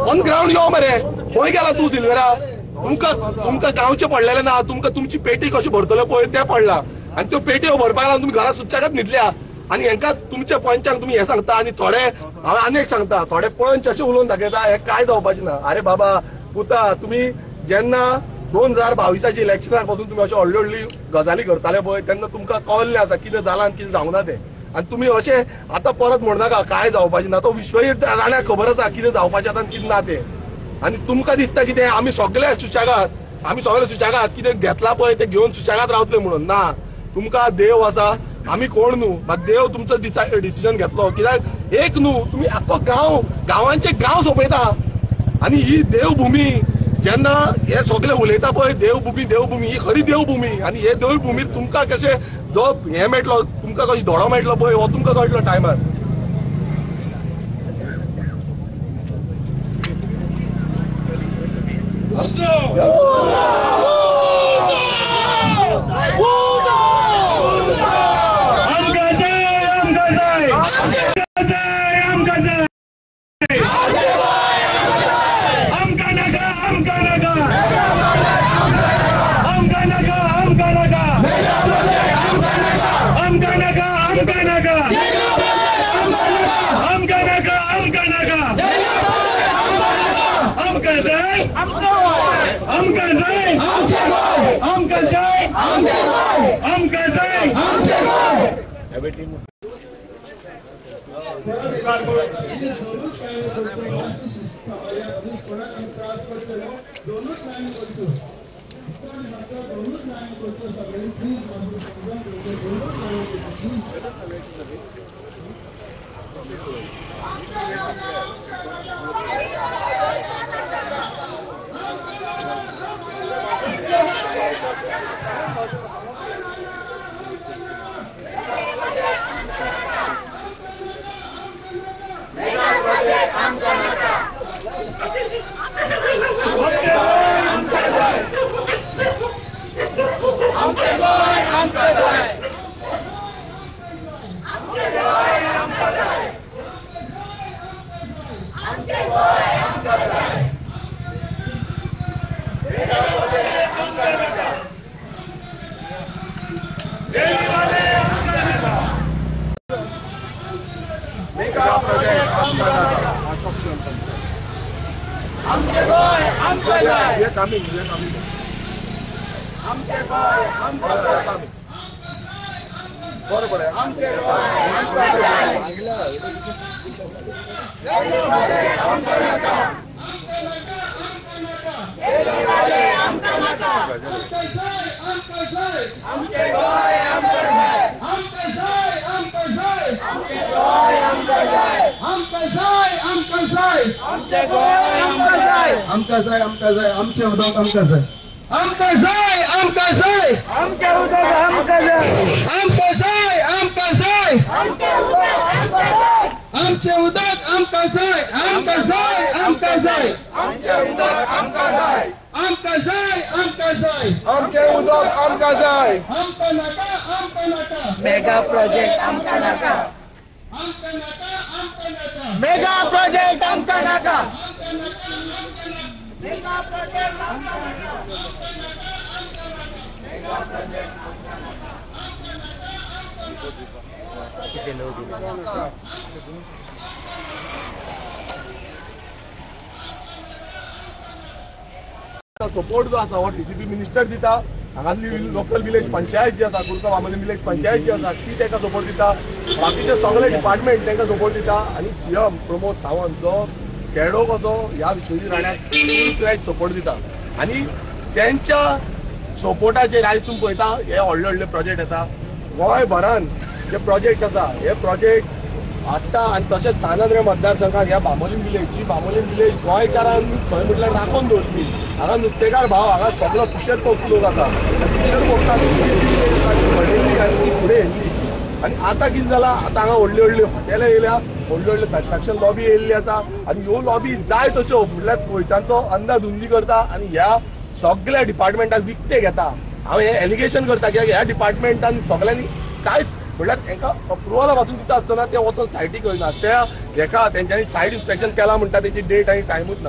ऑन ग्रावंड यो मरे, खंय गेला तूं सिल्वेरा? तुमकां तुमकां गांवचें पडलेलें ना, तुमकां तुमची पेटी कशी भरतले पळय तें पडलां. आनी त्यो पेट्यो भरपाक लागून तुमी घरा सुद्दां न्हिदल्या. आनी हेंकां तुमच्या पंचांक तुमी हें सांगता. आनी थोडे हांव आनी एक सांगता, थोडे पंच अशें उलोवन दाखयता हें कांय जावपाचें ना. अरे बाबा पुता, तुमी जेन्ना 2022 इलेक्शनाक पासून तुमी अशें व्हडली व्हडली गजाली करताले पळय तेन्ना तुमकां कळिल्लें आसा कितें जालां आनी कितें जावंक ना तें. आनी तुमी अशें आतां परत म्हणनाका कांय जावपाचें ना. तो विश्वजीत राण्याक खबर आसा कितें जावपाचें आतां आनी कितें ना तें. आनी तुमकां दिसता कितें आमी सगळे सुशेगाद, आमी सगळे सुशेगाद कितें घेतलां पळय तें घेवन सुशेगाद रावतले म्हणून ना. तुमकां देव आसा, आमी कोण न्हू, मात देव तुमचो डिसिजन घेतलो. कित्याक एक न्हू, तुमी आख्खो गांव, गांवांचे गांव सोंपयता. आनी ही देवभुमी जेन्ना हे सगळे उलयता पळय देवभुमी देवभुमी, ही खरी देवभुमी. आनी हे देवभुमीर तुमकां कशें जो हें मेळटलो, तुमकां कशें धडो मेळटलो पळय हो तुमकां कळटलो टायमार. मेगा प्रोजेक्ट आमकां नाका, मेगा प्रोजेक्ट आमकां नाका, मेगा प्रोजेक्ट आमकां नाका, मेगा प्रोजेक्ट आमकां नाका. सपोर्ट जो आसा हो डीसीपी मिनिस्टर दिता. हांगासली लोकल विलेज पंचायत जी आसा, कुर्का बांबोलीम विलेज पंचायत जी आसा ती तांकां सपोर्ट दिता. बाकीचे सगळे डिपार्टमेंट तांकां सपोर्ट दिता. आनी सीएम प्रमोद सावंत जो शेडो कसो ह्या विश्वजीत राण्याक फूल फ्लॅज सपोर्ट दिता. आनी तेंच्या सपोर्टाचेर आयज तुमी पळयता हे व्हडले व्हडले प्रोजेक्ट येता. गोंयभरान जे प्रोजेक्ट आसा हे प्रोजेक्ट हाडटा. आनी तशेंच सान आंद्रे मतदारसंघात ह्या बांबोलीम विलेज, जी बांबोलीम विलेज गोंयकारान खंय म्हटल्यार राखून दवरली. हांगा नुस्तेकार भाव, हांगा सगळो फिशर फोक्स लोक आसा. फिशर फोक्सान आनी फुडें येयल्ली. आनी आतां कितें जालां, आतां हांगा व्हडली व्हडली हॉटेलां येयल्या, व्हडली व्हडली कन्स्ट्रक्शन लॉबी येयल्ली आसा आनी ह्यो लॉबी जाय तश्यो म्हणल्यार पयशांचो अंदाधुंदी करता आनी ह्या सगळ्या डिपार्टमेंटाक विकते घेता. हांव हें एलिगेशन करता कित्याक ह्या डिपार्टमेंटान सगळ्यांनी कांयच म्हणल्यार तांकां अप्रुवला पासून दिता आसतना ते वचोन सायटी करना. त्या हेका तेंच्यांनी सायट इन्स्पेक्शन केलां म्हणटा तेची डेट आनी टायमूच ना,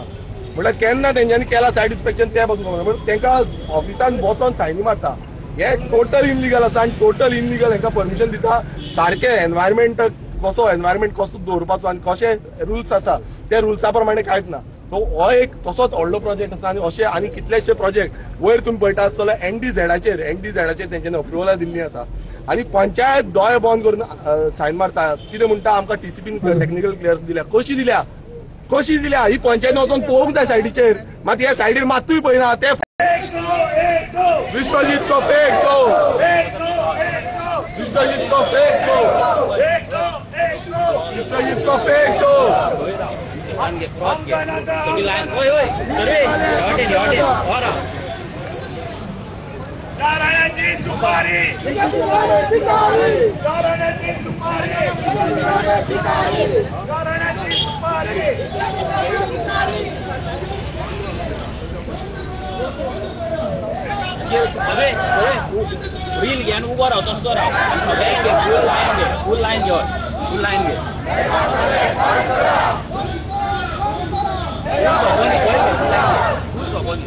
म्हणल्यार केन्ना तेंच्यांनी केला सायट इन्स्पेक्शन ते पासून खबर ना. तांकां ऑफिसान बसोन सायनी मारता. हे टोटल इनलिगल आसा आनी टोटल इनलिगल हांकां परमिशन दिता. सारकें एनवायरमेंट कसो एनवायरमेंट कसो दवरपाचो आनी कशे रुल्स आसा त्या रुल्सा प्रमाणे कांयच ना. सो हो एक तसोच व्हडलो प्रोजेक्ट आसा आनी अशे आनी कितलेशे प्रोजेक्ट वयर तुमी पळयता आसतलो एनडीझेडाचेर तेंच्यांनी अप्रुवलां दिल्ली आसा आनी पंचायत दोळे बंद करून सायन मारता. कितें म्हणटा, आमकां टीसीपीन टॅक्निकल क्लियरन्स दिल्या. कशी दिल्या, कशी दिल्या? ही पंचायत वचोन पळोवंक जाय सायडीचेर, मात ह्या सायडीर मातूय पळयना. ते विश्वजीत को फेक दो, विश्वजीत को फेक दो, विश्वजीत को फेक दो. चाराण्याची सुपारी, चाराण्याची सुपारी, चाराण्याची सुपारी. रील घे आनी उबो राव, तसो राव. सगळ्यांक घे, फूल लायन घे, फूल लायन घे, फूल लायन घे. फूल सोबोनी.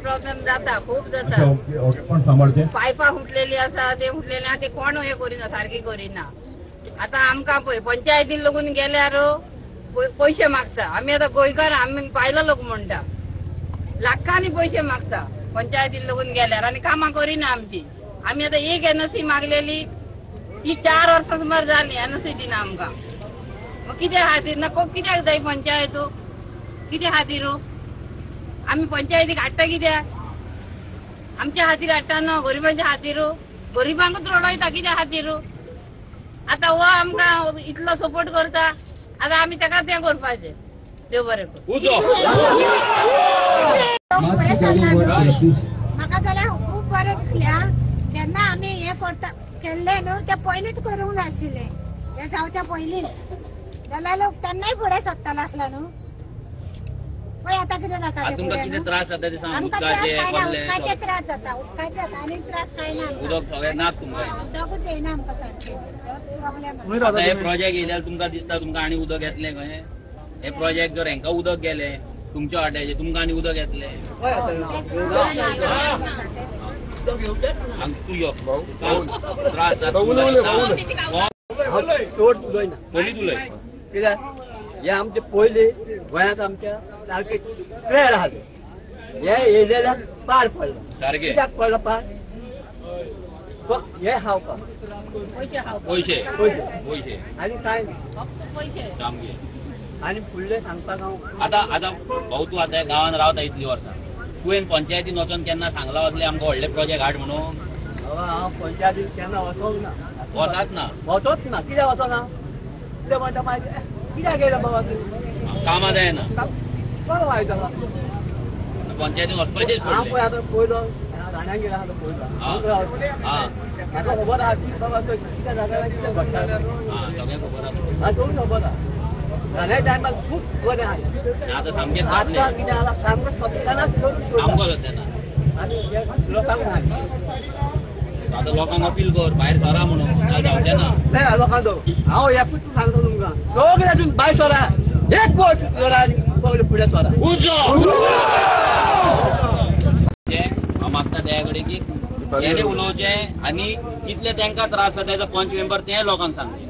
प्रॉब्लेम जाता, खूब जाता. पायपां फुटलेली आसा, ते फुटलेले ते कोण हे करिना, सारकी करिना. आतां आमकां पळय पंचायतीन लोकून गेल्यार पयशे मागता. आमी आतां गोंयकार, आमी बायलो लोक म्हणटा लाखांनी पयशे मागता पंचायतीन लोकून गेल्यार आनी कामां करिना आमची. आमी आतां एक एनसी मागलेली ती 4 वर्सां सुमार जाली एनसी दिना आमकां. मग कित्या खातीर नको, कित्याक जाय पंचायत, कित्या खातीर आमी पंचायतीक हाडटा? कित्याक आमच्या खातीर हाडटा न्हू, गरिबांच्या खातीर. गरिबांकूच रडयता कित्या खातीर? आतां हो आमकां इतलो सपोर्ट करता, आतां आमी ताका तें करपाचें. देव बरें करूं. म्हाका जाल्यार खूब बरें दिसलें. जेन्ना आमी हें करता केल्लें न्हू तें पयलींच करूंक जाय आशिल्लें, हें जावच्या पयलींच, जाल्यार लोक तेन्नाय फुडें सरतलो आसलो न्हू. पळय आतां कितें जाता, तुमकां कितें त्रास जाता ते सांग. आमकां त्रास कांय ना, उदकाचे त्रास जाता, उदकाचे आनी त्रास कांय ना. उदक सगळें ना तुमकां, उदकूच येयना आमकां सारकें. प्रॉब्लेम. आतां हे प्रोजेक्ट येयल्यार तुमकां दिसता तुमकां आनी उदक येतलें खंय? हे प्रोजेक्ट जर हेंकां उदक गेलें तुमच्या वाट्याचें, तुमकां आनी उदक येतलें? तूं यो, त्रास जाता पयलींच उलय. कित्याक हे आमचे पयलीं गोंयांत आमच्या सारके क्लियर आसले, हे येयलेल्याक पाड पडला. सारकें कित्याक पडला पाड? हे खावपाक पयशे, पयशे पयशे आनी कांय ना. फक्त पयशे. आनी फुडलें सांगपाक हांव आतां आतां भाऊ तूं आतां गांवांत रावता इतलीं वर्सां, तुवें पंचायतीन वचोन केन्ना सांगलां वतलें आमकां व्हडले प्रोजेक्ट हाड म्हणून? हांव पंचायतीन केन्ना वचोंक ना, वचाच ना, वचोच ना. कित्याक वचना? कितले म्हणटा मागीर कित्याक येयला बाबा तूं कामां जायना बरो वायट जाला पंचायतीन वचपाचेच हांव पळय आतां पयलो राण्याक गेला आतां पयलो म्हाका खबर आहा की बाबा कितें जाता कितें घडटा सगळें खबर आसा हां सगळें खबर आहा राण्या टायमार खूब बरें आहा आतां सामकें आतां कितें जाला सामको सत्यानाश करून सामको सत्यानाश आनी लोकांक आतां लोकांक अपील कर भायर सरा म्हणून जावचें ना ना लोकांक हांव एकूच सांगता तुमकां सगळे तुमी भायर सरा एक वोट करा आनी सगळे फुडें सरा हांव मागता त्या कडेन की तेणे उलोवचें आनी कितले तांकां त्रास जाता तेजो पंच मेंबर ते लोकांक सांगचें.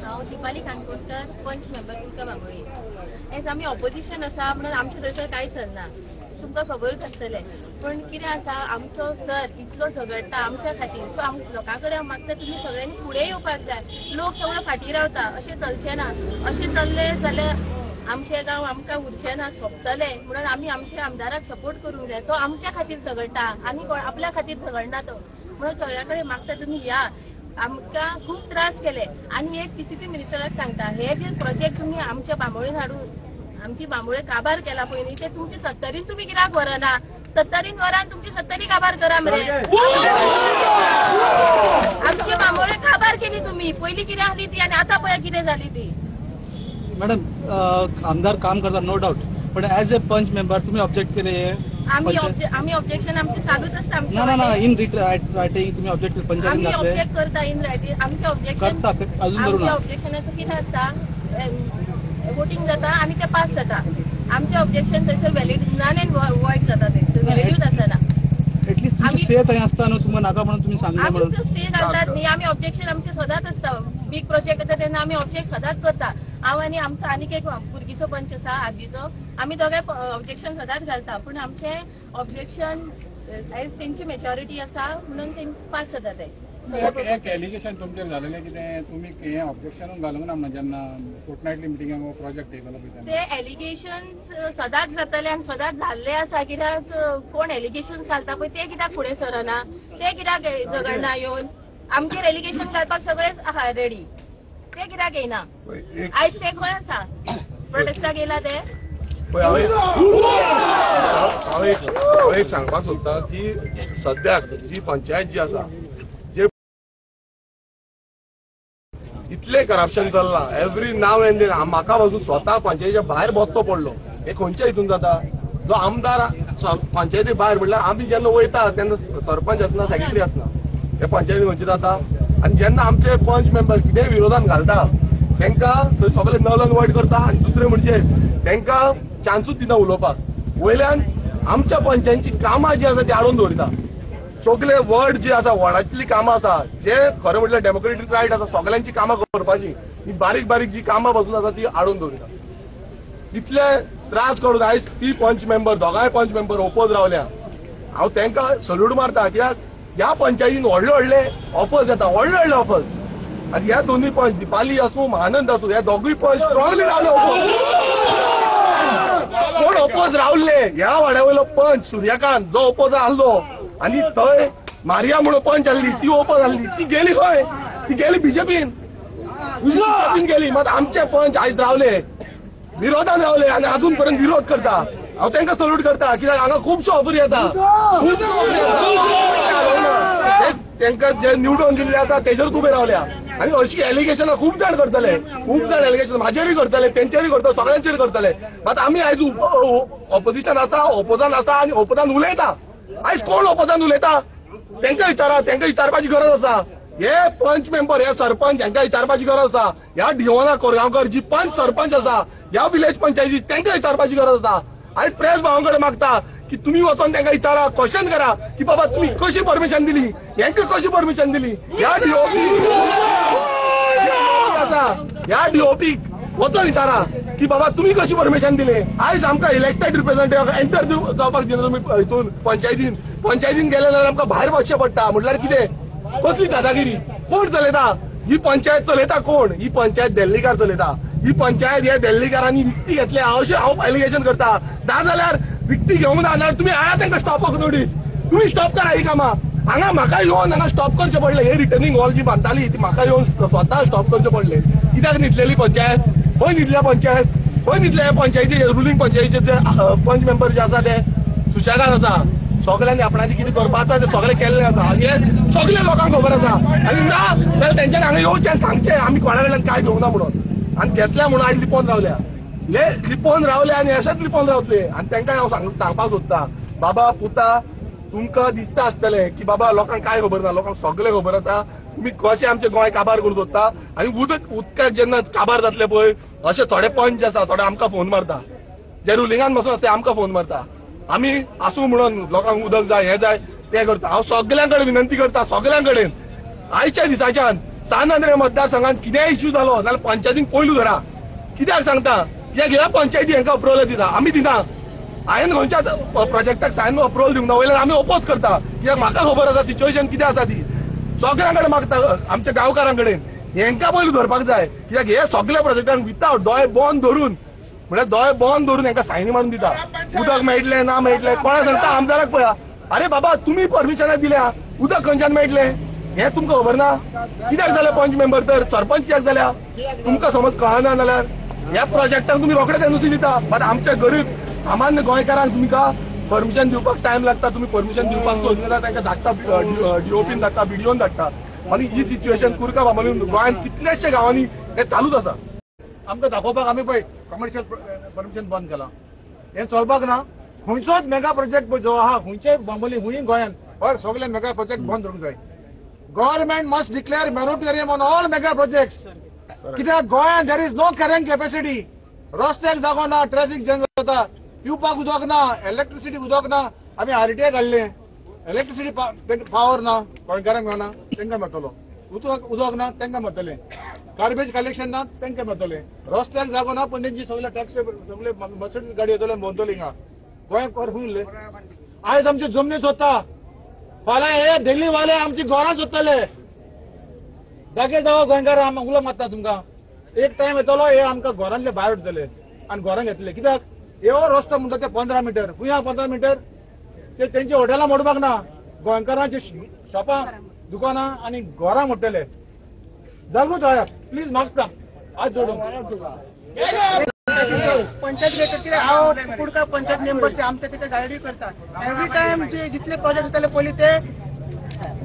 हांव दीपाली काणकोणकर, पंच मेंबर कुडका बांबोळी. एज आमी ऑपोजिशन आसा म्हणून आमचें थंयसर कांय चलना, तुमकां खबरूच आसतलें. पूण कितें आसा, आमचो सर इतलो झगडटा आमच्या खातीर, सो आम लोकां कडेन हांव मागता तुमी सगळ्यांनी फुडें येवपाक जाय. लोक सगळो फाटीं रावता, अशें चलचें ना. अशें चल्लें जाल्यार आमचें गांव आमकां उरचें ना, सोंपतलें. म्हणून आमी आमच्या आमदाराक सपोर्ट करूंक जाय. तो आमच्या खातीर झगडटा आनी कोण आपल्या खातीर झगडना तो. म्हणून सगळ्या कडेन मागता तुमी या. आमकां खूब त्रास केले. आनी एक TCP मिनिस्टराक सांगता, हे जे प्रोजेक्ट तुमी आमच्या बांबोळीन हाडून आमची बांबोळे काबार केला पळय न्ही, ते तुमचे सत्तरीन तुमी कित्याक व्हरना? 70 वरान तुमची 70 काबार करा मरे. आमची बांबोळे काबार केली तुमी, पयलीं कितें आसली ती आनी आतां पळय कितें जाली ती. मॅडम, आमदार काम करतात नो डाऊट, पण ऍज ए पंच मेंबर तुम्ही ऑब्जेक्ट केले हे? आम्ही ऑब्जेक्शन आमचे चालूच असता. ना ना ना, इन रायटिंग तुम्ही ऑब्जेक्ट पंचायतीन आम्ही ऑब्जेक्ट करता इन रायटिंग. आमचे ऑब्जेक्शन करता अजून धरून आमच्या ऑब्जेक्शनाचं कितें आसता, वोटिंग जाता आनी ते पास जाता. आमचे ऑब्जेक्शन थंयसर व्हॅलिड नन एंड वॉयड जाता, थंयसर व्हॅलिडूच आसना. एटलीस्ट तुमचे स्टे थंय आसता न्हू, तुमकां नाका म्हणून तुमी सांगलें म्हणून आमी स्टे घालतात न्ही. आमी ऑब्जेक्शन आमचे सदांच आसता. बीग प्रोजेक्ट येता तेन्ना आमी ऑब्जेक्ट सदांच करता. हांव आनी आमचो आनीक एक भुरगीचो पंच आसा, आजीचो, आमी दोगांय ऑब्जेक्शन सदांच घालता. पूण आमचें ऑब्जेक्शन एज तेंची मेजॉरिटी आसा म्हणून तेंचे पास जाता ते. एक एलिगेशन तुमचेर जालेलें कितें, तुमी हें ऑब्जेक्शनूच घालूंक ना म्हणून जेन्ना फोर्टनायटली मिटिंगाक हो प्रोजेक्ट येयलो पळय ते एलिगेशन्स सदांच जाताले आनी सदांच जाल्ले आसा. कित्याक कोण एलिगेशन्स घालता पळय ते कित्याक फुडें सरना, ते कित्याक झगडना येवन आमचेर एलिगेशन घालपाक सगळे आहा रेडी, ते कित्याक येयना? आयज ते खंय आसा, प्रोटेस्टाक येयला ते? हांव एक सांगपाक सोदता की सद्याक जी पंचायत जी आसा, इतले करप्शन चल्लां एवरी now and then. म्हाका पासून स्वता पंचायतीच्या भायर बसचो पडलो. हे खंयच्या हितून जाता? जो आमदार पंचायती भायर म्हणल्यार आमी जेन्ना वयता तेन्ना सरपंच आसना, सेक्रेटरी आसना, हे पंचायती खंयची जाता? आनी जेन्ना आमचे पंच मेंबर कितेंय विरोधान घालता तेंकां थंय सगळे नल अँड वॉयड करता. आनी दुसरें म्हणजे तेंकां चान्सूच दिना उलोवपाक. वयल्यान आमच्या पंचायतीची कामां जी आसा ती आडोवन दवरिता. सगळे वर्ड जे आसा, वॉर्डांतली कामां आसा, जे खरें म्हटल्यार डेमोक्रेटीक रायट आसा सगळ्यांची कामां करपाची, ही बारीक बारीक जी कामां बसून आसा ती आडोवन दवरिता. इतले त्रास करून आयज ती पंच मेंबर, दोगांय पंच मेंबर ओपोज रावल्या. हांव तेंकां सल्यूट मारता कित्याक ह्या पंचायतीन व्हडले व्हडले ऑफर्स येता, व्हडले व्हडले ऑफर्स. आनी ह्या दोनूय पंच, दीपाली आसूं महानंद आसूं, ह्या दोगूय पंच स्ट्रॉंगली रावले ओपोज. कोण ओपोज रावले? ह्या वाड्या वयलो पंच सूर्यकांत जो ओपोज आहलो, आनी थंय मारिया म्हणून पंच आहली, ती ओपोज आहली, ती गेली खंय? ती गेली बीजेपीन, बीजेपीन गेली. मात आमचे पंच आयज रावले, विरोधान रावले आनी अजून पर्यंत विरोध करता. हांव तेंकां सल्यूट करता कित्याक हांगा खुबश्यो ऑफरी येता, खुबश्यो ऑफरी येता. तेंकां जे निवडून दिल्ले आसा तेजेरूच उबे रावल्या. आनी अशी एलिगेशनां खूब जाण करतले, खूब जाण एलिगेशन म्हाजेरूय करतले, तेंचेरूय करतले, सगळ्यांचेर करतले. मात आमी आयज ऑपोजिशन आसा, ओपोजान आसा आनी ओपोजान उलयता. आयज कोण ओपोजान उलयता तेंकां विचारा, तेंकां विचारपाची गरज आसा. हे पंच मेंबर, हे सरपंच हांकां विचारपाची गरज आसा. ह्या डिओना कोरगांवकर जी पंच सरपंच आसा ह्या विलेज पंचायती, तेंकां विचारपाची गरज आसा. आयज प्रेस भावां कडेन मागता की तुमी वचोन तेंकां विचारा, क्वेश्चन करा की बाबा तुमी कशी परमिशन दिली, हेंकां कशी परमिशन दिली. ह्या डीओपी आसा, ह्या डीओपी वचोन विचारा की बाबा तुमी कशी परमिशन दिले. आयज आमकां इलेक्टेड रिप्रेझेंटेटिव्ह एंटर जावपाक दिना तुमी हितून पंचायतीन. पंचायतीन गेले जाल्यार आमकां भायर वचचें पडटा. म्हटल्यार कितें, कसली दादागिरी? कोण चलयता ही पंचायत? चलयता कोण ही पंचायत? दिल्लीकार चलयता ही पंचायत. हे दिल्लीकारांनी विकती घेतल्या अशें हांव एलिगेशन करता. ना जाल्यार विकती घेवंक ना जाल्यार तुमी आया तेंकां स्टॉपाक नोटीस, तुमी स्टॉप करा ही कामां. हांगा म्हाका येवन हांगा स्टॉप करचें पडलें. हे रिटर्निंग वॉल जी बांदताली ती म्हाका येवन स्वता स्टॉप करचें पडलें. कित्याक न्हिदलेली पंचायत? खंय न्हिदल्या पंचायत? खंय न्हिदल्या पंचायती? रुलींग पंचायतीचे जे पंच मेंबर जे आसा ते सुशेगाद आसा. सगळ्यांनी आपणाचें कितें करपाचें आसा तें सगळें केल्लें आसा, हें सगळ्या लोकांक खबर आसा. आनी ना जाल्यार तेंच्यांनी हांगा येवचें आनी सांगचें आमी कोणा कडल्यान कांय घेवना म्हणून. आनी घेतल्या म्हणून आयज लिपोवन रावल्या, हे लिपोवन रावले आनी अशेंच लिपोवन रावतले. आनी तांकां हांव सांगपाक सोदता, बाबा पुता, तुमकां दिसता आसतलें की बाबा लोकांक कांय खबर ना, लोकांक सगळें खबर आसा. तुमी कशें आमचें गोंय काबार करूंक सोदता. आनी उदकाक जेन्ना काबार जातलें पळय, अशे थोडे पंच आसा, थोडे आमकां फोन मारता, जे रुलिंगान बसून आसा ते आमकां फोन मारता, आमी आसूं म्हणून लोकांक उदक जाय, हें जाय, तें करता. हांव सगळ्यां कडेन विनंती करता, सगळ्यां कडेन, आयच्या दिसाच्यान सान आंद्रे मतदारसंघात कितेंय इश्यू जालो जाल्यार पंचायतीन पयलू धरा. कित्याक सांगता, कित्याक ह्या पंचायती हांकां अप्रुवल दिता, आमी दिना. हांवें खंयच्याच प्रोजेक्टाक सायन अप्रुवल दिवंक ना, वयल्यान आमी ओपोज करता. कित्याक म्हाका खबर आसा सिच्युएशन कितें आसा ती. सगळ्यां कडेन मागता आमच्या गांवकारां कडेन, हेंकां पयलू धरपाक जाय. कित्याक हे सगळ्या प्रोजेक्टांक विथआउट दोळे बंद धरून, म्हळ्यार दोळे बंद धरून हेंकां सायनी मारून दिता. उदक मेळटलें ना मेळटलें कोणा सांगता आमदाराक पळया, अरे बाबा तुमी परमिशनां दिल्या, उदक खंयच्यान मेळटलें हें तुमकां खबर ना? कित्याक जालें पंच मेंबर तर सरपंच कित्याक जाल्या? तुमकां समज कळना जाल्यार ह्या प्रोजेक्टाक तुमी रोखडेच एनओसी दिता, बट आमच्या गरीब सामान्य गोंयकारांक तुमकां परमिशन दिवपाक टायम लागता. तुमी परमिशन दिवपाक सोदना, तांकां धाडटा, डीओपीन धाडटा, बीडीओन धाडटा. आनी ही सिच्युएशन कुर्का बांबोळी गोंयांत कितल्याशे गांवांनी हें चालूच आसा. आमकां दाखोवपाक आमी पळय कमर्शियल परमिशन बंद केलां, हें चलपाक ना. खंयचोच मेगा प्रोजेक्ट जो आहा खंयचेय बांबोळी खंय गोंयांत हय सगळे मेगा प्रोजेक्ट बंद करूंक जाय. Government must declare moratorium on all mega projects. कित्याक गोंयांत there is no carrying capacity. रस्त्याक जागो ना, ट्रॅफिक जॅम जाता, पिवपाक उदक ना, इलेक्ट्रिसिटी उदक ना. आमी आरटीआय काडलें, इलेक्ट्रिसिटी पावर ना, गोंयकारांक मेळना, तांकां मेळटलो. उदक ना, तांकां मेळटलें. गार्बेज कलेक्शन ना, तांकां मेळटलें. रस्त्याक जागो ना, पण तेंची सगळे टॅक्सी सगळे मर्सिडीज गाडी येतले भोंवतली हिंगा. गोंयांत कर खंय उरलें? आयज आमची जमनी सोदता, फाल्यां हे दिल्ली वाले आमची घरां सोदतले. जागे जावो गोंयकार, उलो मारता तुमकां. एक टायम येतलो हे आमकां घरांतले भायर उरतले आनी घरांत घेतले. कित्याक हे रस्तो म्हणटा ते 15 मिटर, खंय आहा 15 मिटर? ते तेंची हॉटेलां मोडपाक ना, गोंयकारांची शॉपां, दुकानां आनी घरां मोडटले. जागृत रायात प्लीज, मागता आज जोडून. पंचायत रिलेटेड कितें हांव कुडका पंचायत मेंबरचे आमचे तिथे गायडी करता. एवरी टायम जे जितले प्रोजेक्ट जाताले पयलीं ते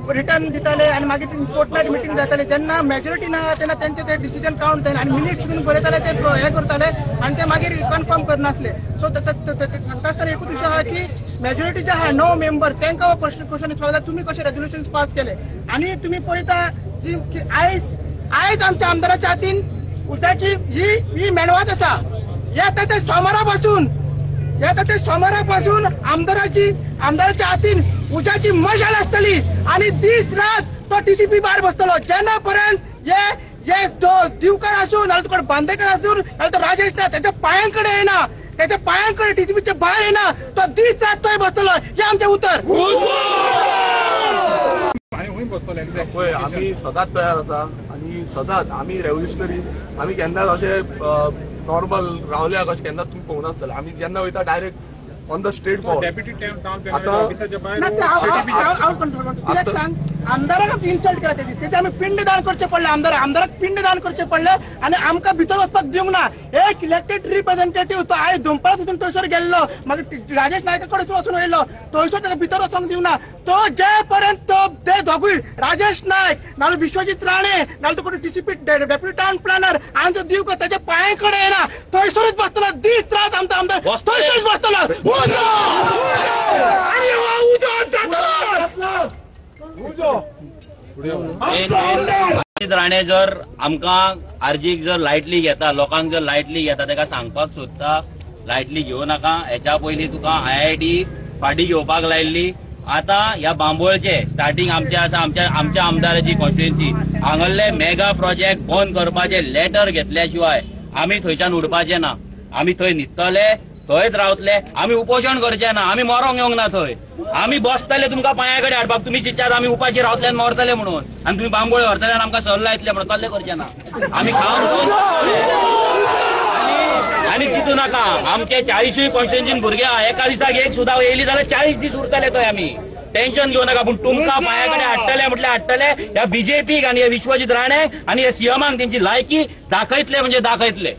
रिटर्न दिताले आनी मागीर फोर्टनायट मिटींग जाताले. जेन्ना मेजॉरिटी ना तेन्ना तेंचे ते डिसिजन कावंट जायना आनी मिनिट्स बीन बरयताले, ते हें करताले आनी ते मागीर कन्फर्म करनासले. सो सांगता आसतना एकूच विशय आहा की मेजॉरिटी जे आहा 9 मेंबर तांकां हो प्रश्न क्वेश्चन विचारता, तुमी कशे रेजोल्युशन पास केले? आनी तुमी पळयता जी आयज आयज आमच्या आमदाराच्या हातीन उदकाची ही ही मेणवात आसा. येता ते सोमारा पासून आमदाराच्या हातीन उज्याची मशाल आसतली आनी दीस रात तो टीसीपी भायर बसतलो. जेन्ना पर्यंत हे हे जो दिवकर आसूं नाल्यार कोण बांदेकर आसूं नाल्यार तो राजेश ना त्याच्या पायांकडे येना, त्याच्या पायांकडे टीसीपीच्या भायर येना, तो दीस रात थंय बसतलो. हे आमचें उतर. पळय आमी सदांच तयार आसा आनी सदांच आमी रेव्होल्युशनरीज. आमी केन्नाच अशें नॉर्मल रावल्या कशें केन्नाच तुमी पळोवंक नासतलें. आमी जेन्ना वयता direct on the straight forward. कित्याक सांग, आमदाराक आमची इन्सल्ट केला तेजी आमी पिंडदान करचें पडलें. आमदाराक पिंडदान करचें पडलें आनी आमकां भितर वचपाक दिवंक ना. एक इलेक्टेड रिप्रेझेंटेटिव्ह तो आयज दनपारा वचून थंयसर गेल्लो, मागीर राजेश नायका कडेन वचून येयलो, थंयसर ताका भितर वचोंक दिवंक ना. तो जे पर्यंत ते दोगूय राजेश नायक नाल्यार विश्वजीत राणे नाल्यार तो कोण टीसीपी डेप्युटी टावन प्लॅनर आमचो दिवकर ताच्या पांया कडेन येना, थंयसरूच बसतलो दीस रात आमचो आमदार थंयसरूच बसतलो. राणे जर आमकां आरजीक जर लायटली घेता, लोकांक जर लायटली घेता, ताका सांगपाक सोदता लायटली घेवं नाका. हेच्या पयलीं तुका आयआयटी फाटी घेवपाक लायिल्ली. आतां ह्या बांबोळचे स्टार्टिंग आमचे आसा, आमच्या आमदाराची कॉन्स्टिट्युएन्सी हांगल्ले मेगा प्रोजेक्ट बंद करपाचे लेटर घेतल्या शिवाय आमी थंयच्यान उडपाचे ना. आमी थंय न्हिदतले, थंयच रावतले. आमी उपोशण करचे ना, आमी मरोंक येवंक ना थंय. आमी बसतले तुमकां पांया कडेन हाडपाक. तुमी चिंततात आमी उपाशी रावतले आनी मरतले म्हणून, आनी तुमी बांबोळे व्हरतले आनी आमकां सल्ला येतले म्हणून, तसलें करचे ना. आमी खावन आनी चिंतू नाका. आमचे 40 कॉन्स्टिट्युएन्सीन भुरगे एका दिसाक एक सुद्दां येयली जाल्यार 40 दीस उरतले थंय. आमी टेन्शन घेऊ नका, पूण तुमकां पांया कडेन हाडटले म्हटल्यार हाडटले. ह्या बीजेपीक आनी ह्या विश्वजीत राणे आनी ह्या सीएमाक तेंची लायकी दाखयतले म्हणजे दाखयतले.